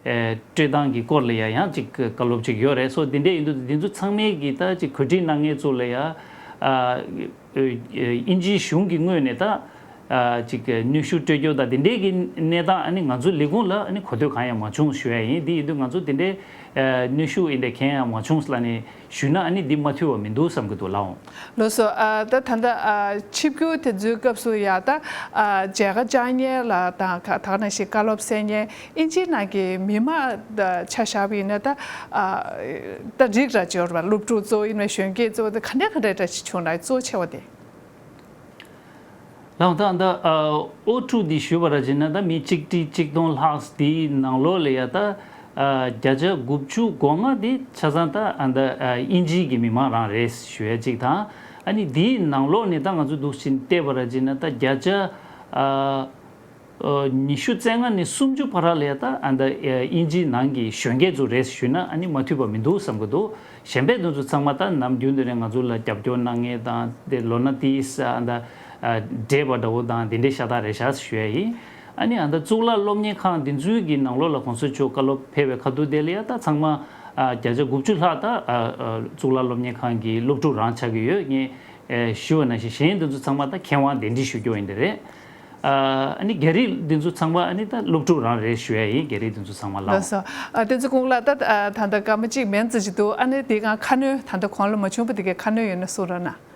ཨ་སྤྲོད་སྟངས་ཀྱི་སྐོར་ལ་ཡ་ཡང་ཅིག་བཀའ་སློབ་ཅིག་ཡོད་རེད། སོ་དེ་འདྲས་ཡིན་དུས་འདི་ཚོ་ཚང་མའི་གི་ད་ཅིག་གོ་སྒྲིག་གནང་མཁན་ཚོ་ལ་ཡ་ཨ་ཨ་དབྱིན་ཇིའི་གཞུང་གི་ངོས་ནས་ད་ ཨ་ཅིག་གནོན་ཤུགས་སྤྲོད་རྒྱུ་དང་དེ་འདྲའི་གི་གནས་སྟངས། ཨ་ནི་ང་ཚོ་ལས་ཁུངས་ལ་ཨ་ནི་གོ་ཐོས་གང་ཡང་མ་བྱུང་ཞུ་ཡ་ཡིན། དེ་ཡིན་དུས་ང་ཚོ་དེ་འདྲའི་ཨ་གནོན་ཤུགས་ཡིན་དེ་གང་ཡང་མ་བྱུང་ལབ་ནས་ཞུས་ན་ཨ་ནི་འདི་མ་འཐུས་པ་མི་འདུག་བསམ་གྱི་འདུག་ལགས་འོང་། ལགས་སོ། ཨ་ད་ད་ལྟ་ཨ་ཆིབས་བསྒྱུར་དེ་ཚོའི་སྐབས་སུ་ཡ་ད་ཨ་མཇལ་ཁ་བཅར་མཁན་ལ་དང་ད་ག་ནང་བཞིན་བཀའ་སློབ་གསན་མཁན་དབྱིན་ཇིའི་ནང་གི་མི་མང་ད་ཆ་བཞག་པ་ཡིན་ན་ད་ཨ་ད་རིགས་ར་འབྱོར་བ་སློབ་ཕྲུག་གཙོ་བོ་ཡིན་ན་གཞོན་སྐྱེས་གཙོ་བོ་དེ་ག་འདྲ་ག་འདྲ་འདྲ་ཞིག་བྱུང་ན་གཙོ་ཆེ་བ་དེ། ལགས་འོང་། ད་ད་ཨ་ཨོ་ཊུ་འདི་ཞུས་པ་ར་བྱས་ན་ད་མི་གཅིག་ཁྲི་གཅིག་སྟོང་ལྷག་འདིའི་ནང་ལོགས་ལ་ཡ་ད་ཨ་བརྒྱ་ཆ་དགུ་བཅུ་གོ་ལྔ་འདི་ཆ་ཚང་ད་ཨ་ད་ཨ་དབྱིན་ཇིའི་གི་མི་མང་རང་རེད་ཞུ་ཡ་གཅིག་དང་། ཨ་ནི་འདིའི་ནང་ལོགས་ནས་ད་ང་ཚོ་འདུག་བཞིན་བལྟས་པ་ར་བྱས་ན་ད་བརྒྱ་ཆ་ཨ་ཨ་ཉི་ཤུ་རྩ་ལྔ་ནས་སུམ་ཅུ་བར་ལ་ཡ་ད་ཨ་ད་ཨ་དབྱིན་ཇིའི་ནང་གི་གཞོན་སྐྱེས་ཚོ་རེད་ཞུས་ན་ཨ་ནི་མ་འཐུས་པ་མི་འདུག་བསམ་གྱི་འདུག་གཞན་པའི་དེ་ཚོ་ཚང་མ་ད་ནམ་རྒྱུན་དུ་ནས་ང་ཚོ་ལ་རྒྱབ་སྐྱོར་གནང་མཁན་དང་དེ་ལོ་ན་དེའི་ས་ཨ་ད་ཨ་བགྲེས་པ་འདྲ་བོ་དང་དེ་འདྲའི་ཤ་སྟག་རེད་ཤག་ཞུ་ཡ་ཡིན། ཨ་ནི་ཨ་ད་གཙུག་ལག་སློབ་གཉེར་ཁང་དེ་ཚོའི་གི་ནང་ལོགས་ལ་གོང་ས་མཆོག་བཀའ་སློབ་ཕེབས་པའི་ཁ་ཐུག་དེ་ལ་ཡ་ད་ཚང་མ་ཨ་བརྒྱ་ཆ་དགུ་བཅུ་ལྷག་ད་ཨ་ཨ་གཙུག་ལག་སློབ་གཉེར་ཁང་གི་སློབ་ཕྲུག་རང་ཆགས་ཀྱི་ཡོད། ངས་ཨ་ཞུ་བ་ནང་བཞིན་གཞན་དེ་ཚོ་ཚང་མ་ད་མཁས་དབང་གདན་འདྲེན་ཞུ་རྒྱུ་ཡིན་དེ་རེད། ཨ་ནི་རྒྱ་རིགས་འདི་ཚོ་ཚང་མ་ཨ་ནི་ད་སློབ་ཕྲུག་རང་རེད་ཞུ་ཡ་ཡིན། རྒྱ་རིགས་འདི་ཚོ་ཚང་མ་ལགས། ལགས་སོ། ཨ་བསྟན་འཛིན་ཀུན་ལགས། ད་ཨ་ད་ལྟ་སྐར་མ་གཅིག་མན་ཙམ་ཞིག་འདུག་ཨ་ནི་དེ་གང་ཁ་སྣོན་ད་ལྟ་གོང་ལ་མ་བྱུང་བ་དེ་གའི་ཁ་སྣོན་ཡོད་ན་གསུང་རོགས་གནང་།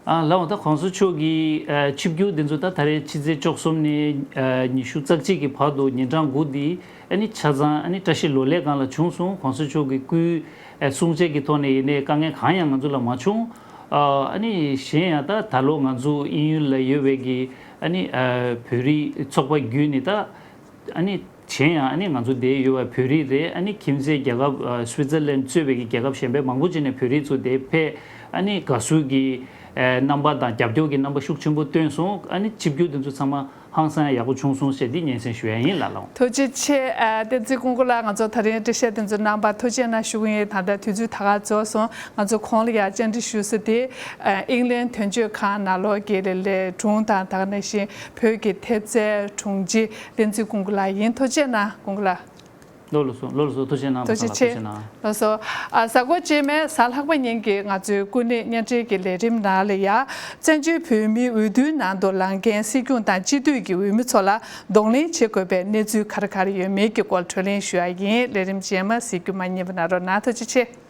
ཨ་ལགས་འོང་། ད་གོང་ས་མཆོག་གི་ཨ་ཆིབས་བསྒྱུར་འདི་ཚོ་ད་ད་རེས་ཕྱི་ཚེས་བཅུ་གསུམ་ནས་ཨ་ཉི་ཤུ་རྩ་གཅིག་གི་བར་དུ་ཉིན་གྲངས་དགུ་འདི་ཨ་ནི་ཆ་ཚང་ཨ་ནི་བཀྲ་ཤིས་ལོ་ལེགས་སྒང་ལ་བྱུང་སོང་། གོང་ས་མཆོག་གི་སྐུའི་ཨ་གསུང་ཆོས་ཀྱི་ཐོག་ནས་ཡིན་ནའི་དཀའ་ངལ་གང་ཡང་ང་ཚོ་ལ་མ་བྱུང་། ཨ་ཨ་ནི་གཞན་ཡང་ད་ད་ལོ་ང་ཚོ་དབྱིན་ཡུལ་ལ་ཡོད་པའི་གི་ཨ་ནི་ཨ་བོད་རིགས་ཚོགས་པ་བརྒྱུད་ནས་ད་ཨ་ནི་གཞན་ཡང་ཨ་ནི་ང་ཚོ་འདིར་ཡོད་པའི་བོད་རིགས་རེད། ཨ་ནི་ཁྱིམ་མཚེས་རྒྱལ་ཁབ་ཨ་སུའི་ཙར་ལན་གཙོས་པའི་གི་རྒྱལ་ཁབ་གཞན་པའི་མང་པོ་ཅིག་ནས་བོད་རིགས་ཚོ་འདིར་ཕེབས། ཨ་ནི་དགའ་བསུ་གི་ཨ་རྣམ་པ་དང་རྒྱབ་སྐྱོར་གྱི་རྣམ་པ་ཤུགས་ཆེན་པོ་སྟོན་སོང་། ཨ་ནི་ཆིབས་བསྒྱུར་འདི་ཚོ་ཚང་མ་ཧང་སང་ཡག་པོ་བྱུང་སོང་ཞེས་འདི་སྙན་སེང་ཞུ་ཡ་ཡིན་ལགས། ལགས་འོང་། ཐུགས་རྗེ་ཆེ། ཨ་བསྟན་འཛིན་ཀུན་དགའ་ལགས། ང་ཚོ་ད་རིང་འགྲེལ་བཤད་དེ་ཚོ་གནང་བར་ཐུགས་རྗེ་གནང་ཞུ་གི་ཡིན། ད་ལྟ་དུས་ཚོད་ད་ག་རྫོགས་སོང་། ང་ཚོ་གོང་ལ་ཡང་བཅར་འདྲི་ཞུ་ས་དེ་ཨ་ཨིང་ལན་དོན་གཅོད་ཁང་ནང་ལོགས་ཀྱི་ལས་ལས་དྲུང་དང་ད་ག་ནང་བཞིན་བོད་ཀྱི་ཐེབས་རྩའི་དྲུང་ཆེ་བསྟན་འཛིན་ཀུན་དགའ་ལགས་ཡིན། ཐུགས་རྗེ་གནང་ཀུན་དགའ་ལགས། ལགས་སོ། ལགས་སོ། ཐུགས་རྗེ་གནང་། ཐུགས་རྗེ་ཆེ། ཐུགས་རྗེ་གནང་། ལགས་སོ། ཨ་གཟའ་འཁོར་རྗེས་མའི་གཟའ་ལྷག་པ་ཉིན་གྱི་ང་ཚོའི་སྐུ་ཉིད་བརྙན་འཕྲིན་གྱི་ལས་རིམ་ནང་ལ་ཡ། བཙན་བྱོལ་བོད་མིའི་འོས་བསྡུའི་ནང་དུ་ལངས་མཁན་སྲིད་སྐྱོང་དང་སྤྱི་འཐུས་ཀྱི་འོས་མི་ཚོ་ལ་གདོང་ལེན་བྱེད་དགོས་པའི་གནས་ཚུལ་ག་རེ་ག་རེ་ཡོད་མེད་ཀྱི་སྐོར་གྲོས་གླེང་ཞུ་ཡ་ཡིན། ལས་རིམ་རྗེས་མ་གཟིགས་རྒྱུ་མ་བསྙེལ་བ་གནང་རོགས་གནང་། ཐུགས་རྗེ་ཆེ།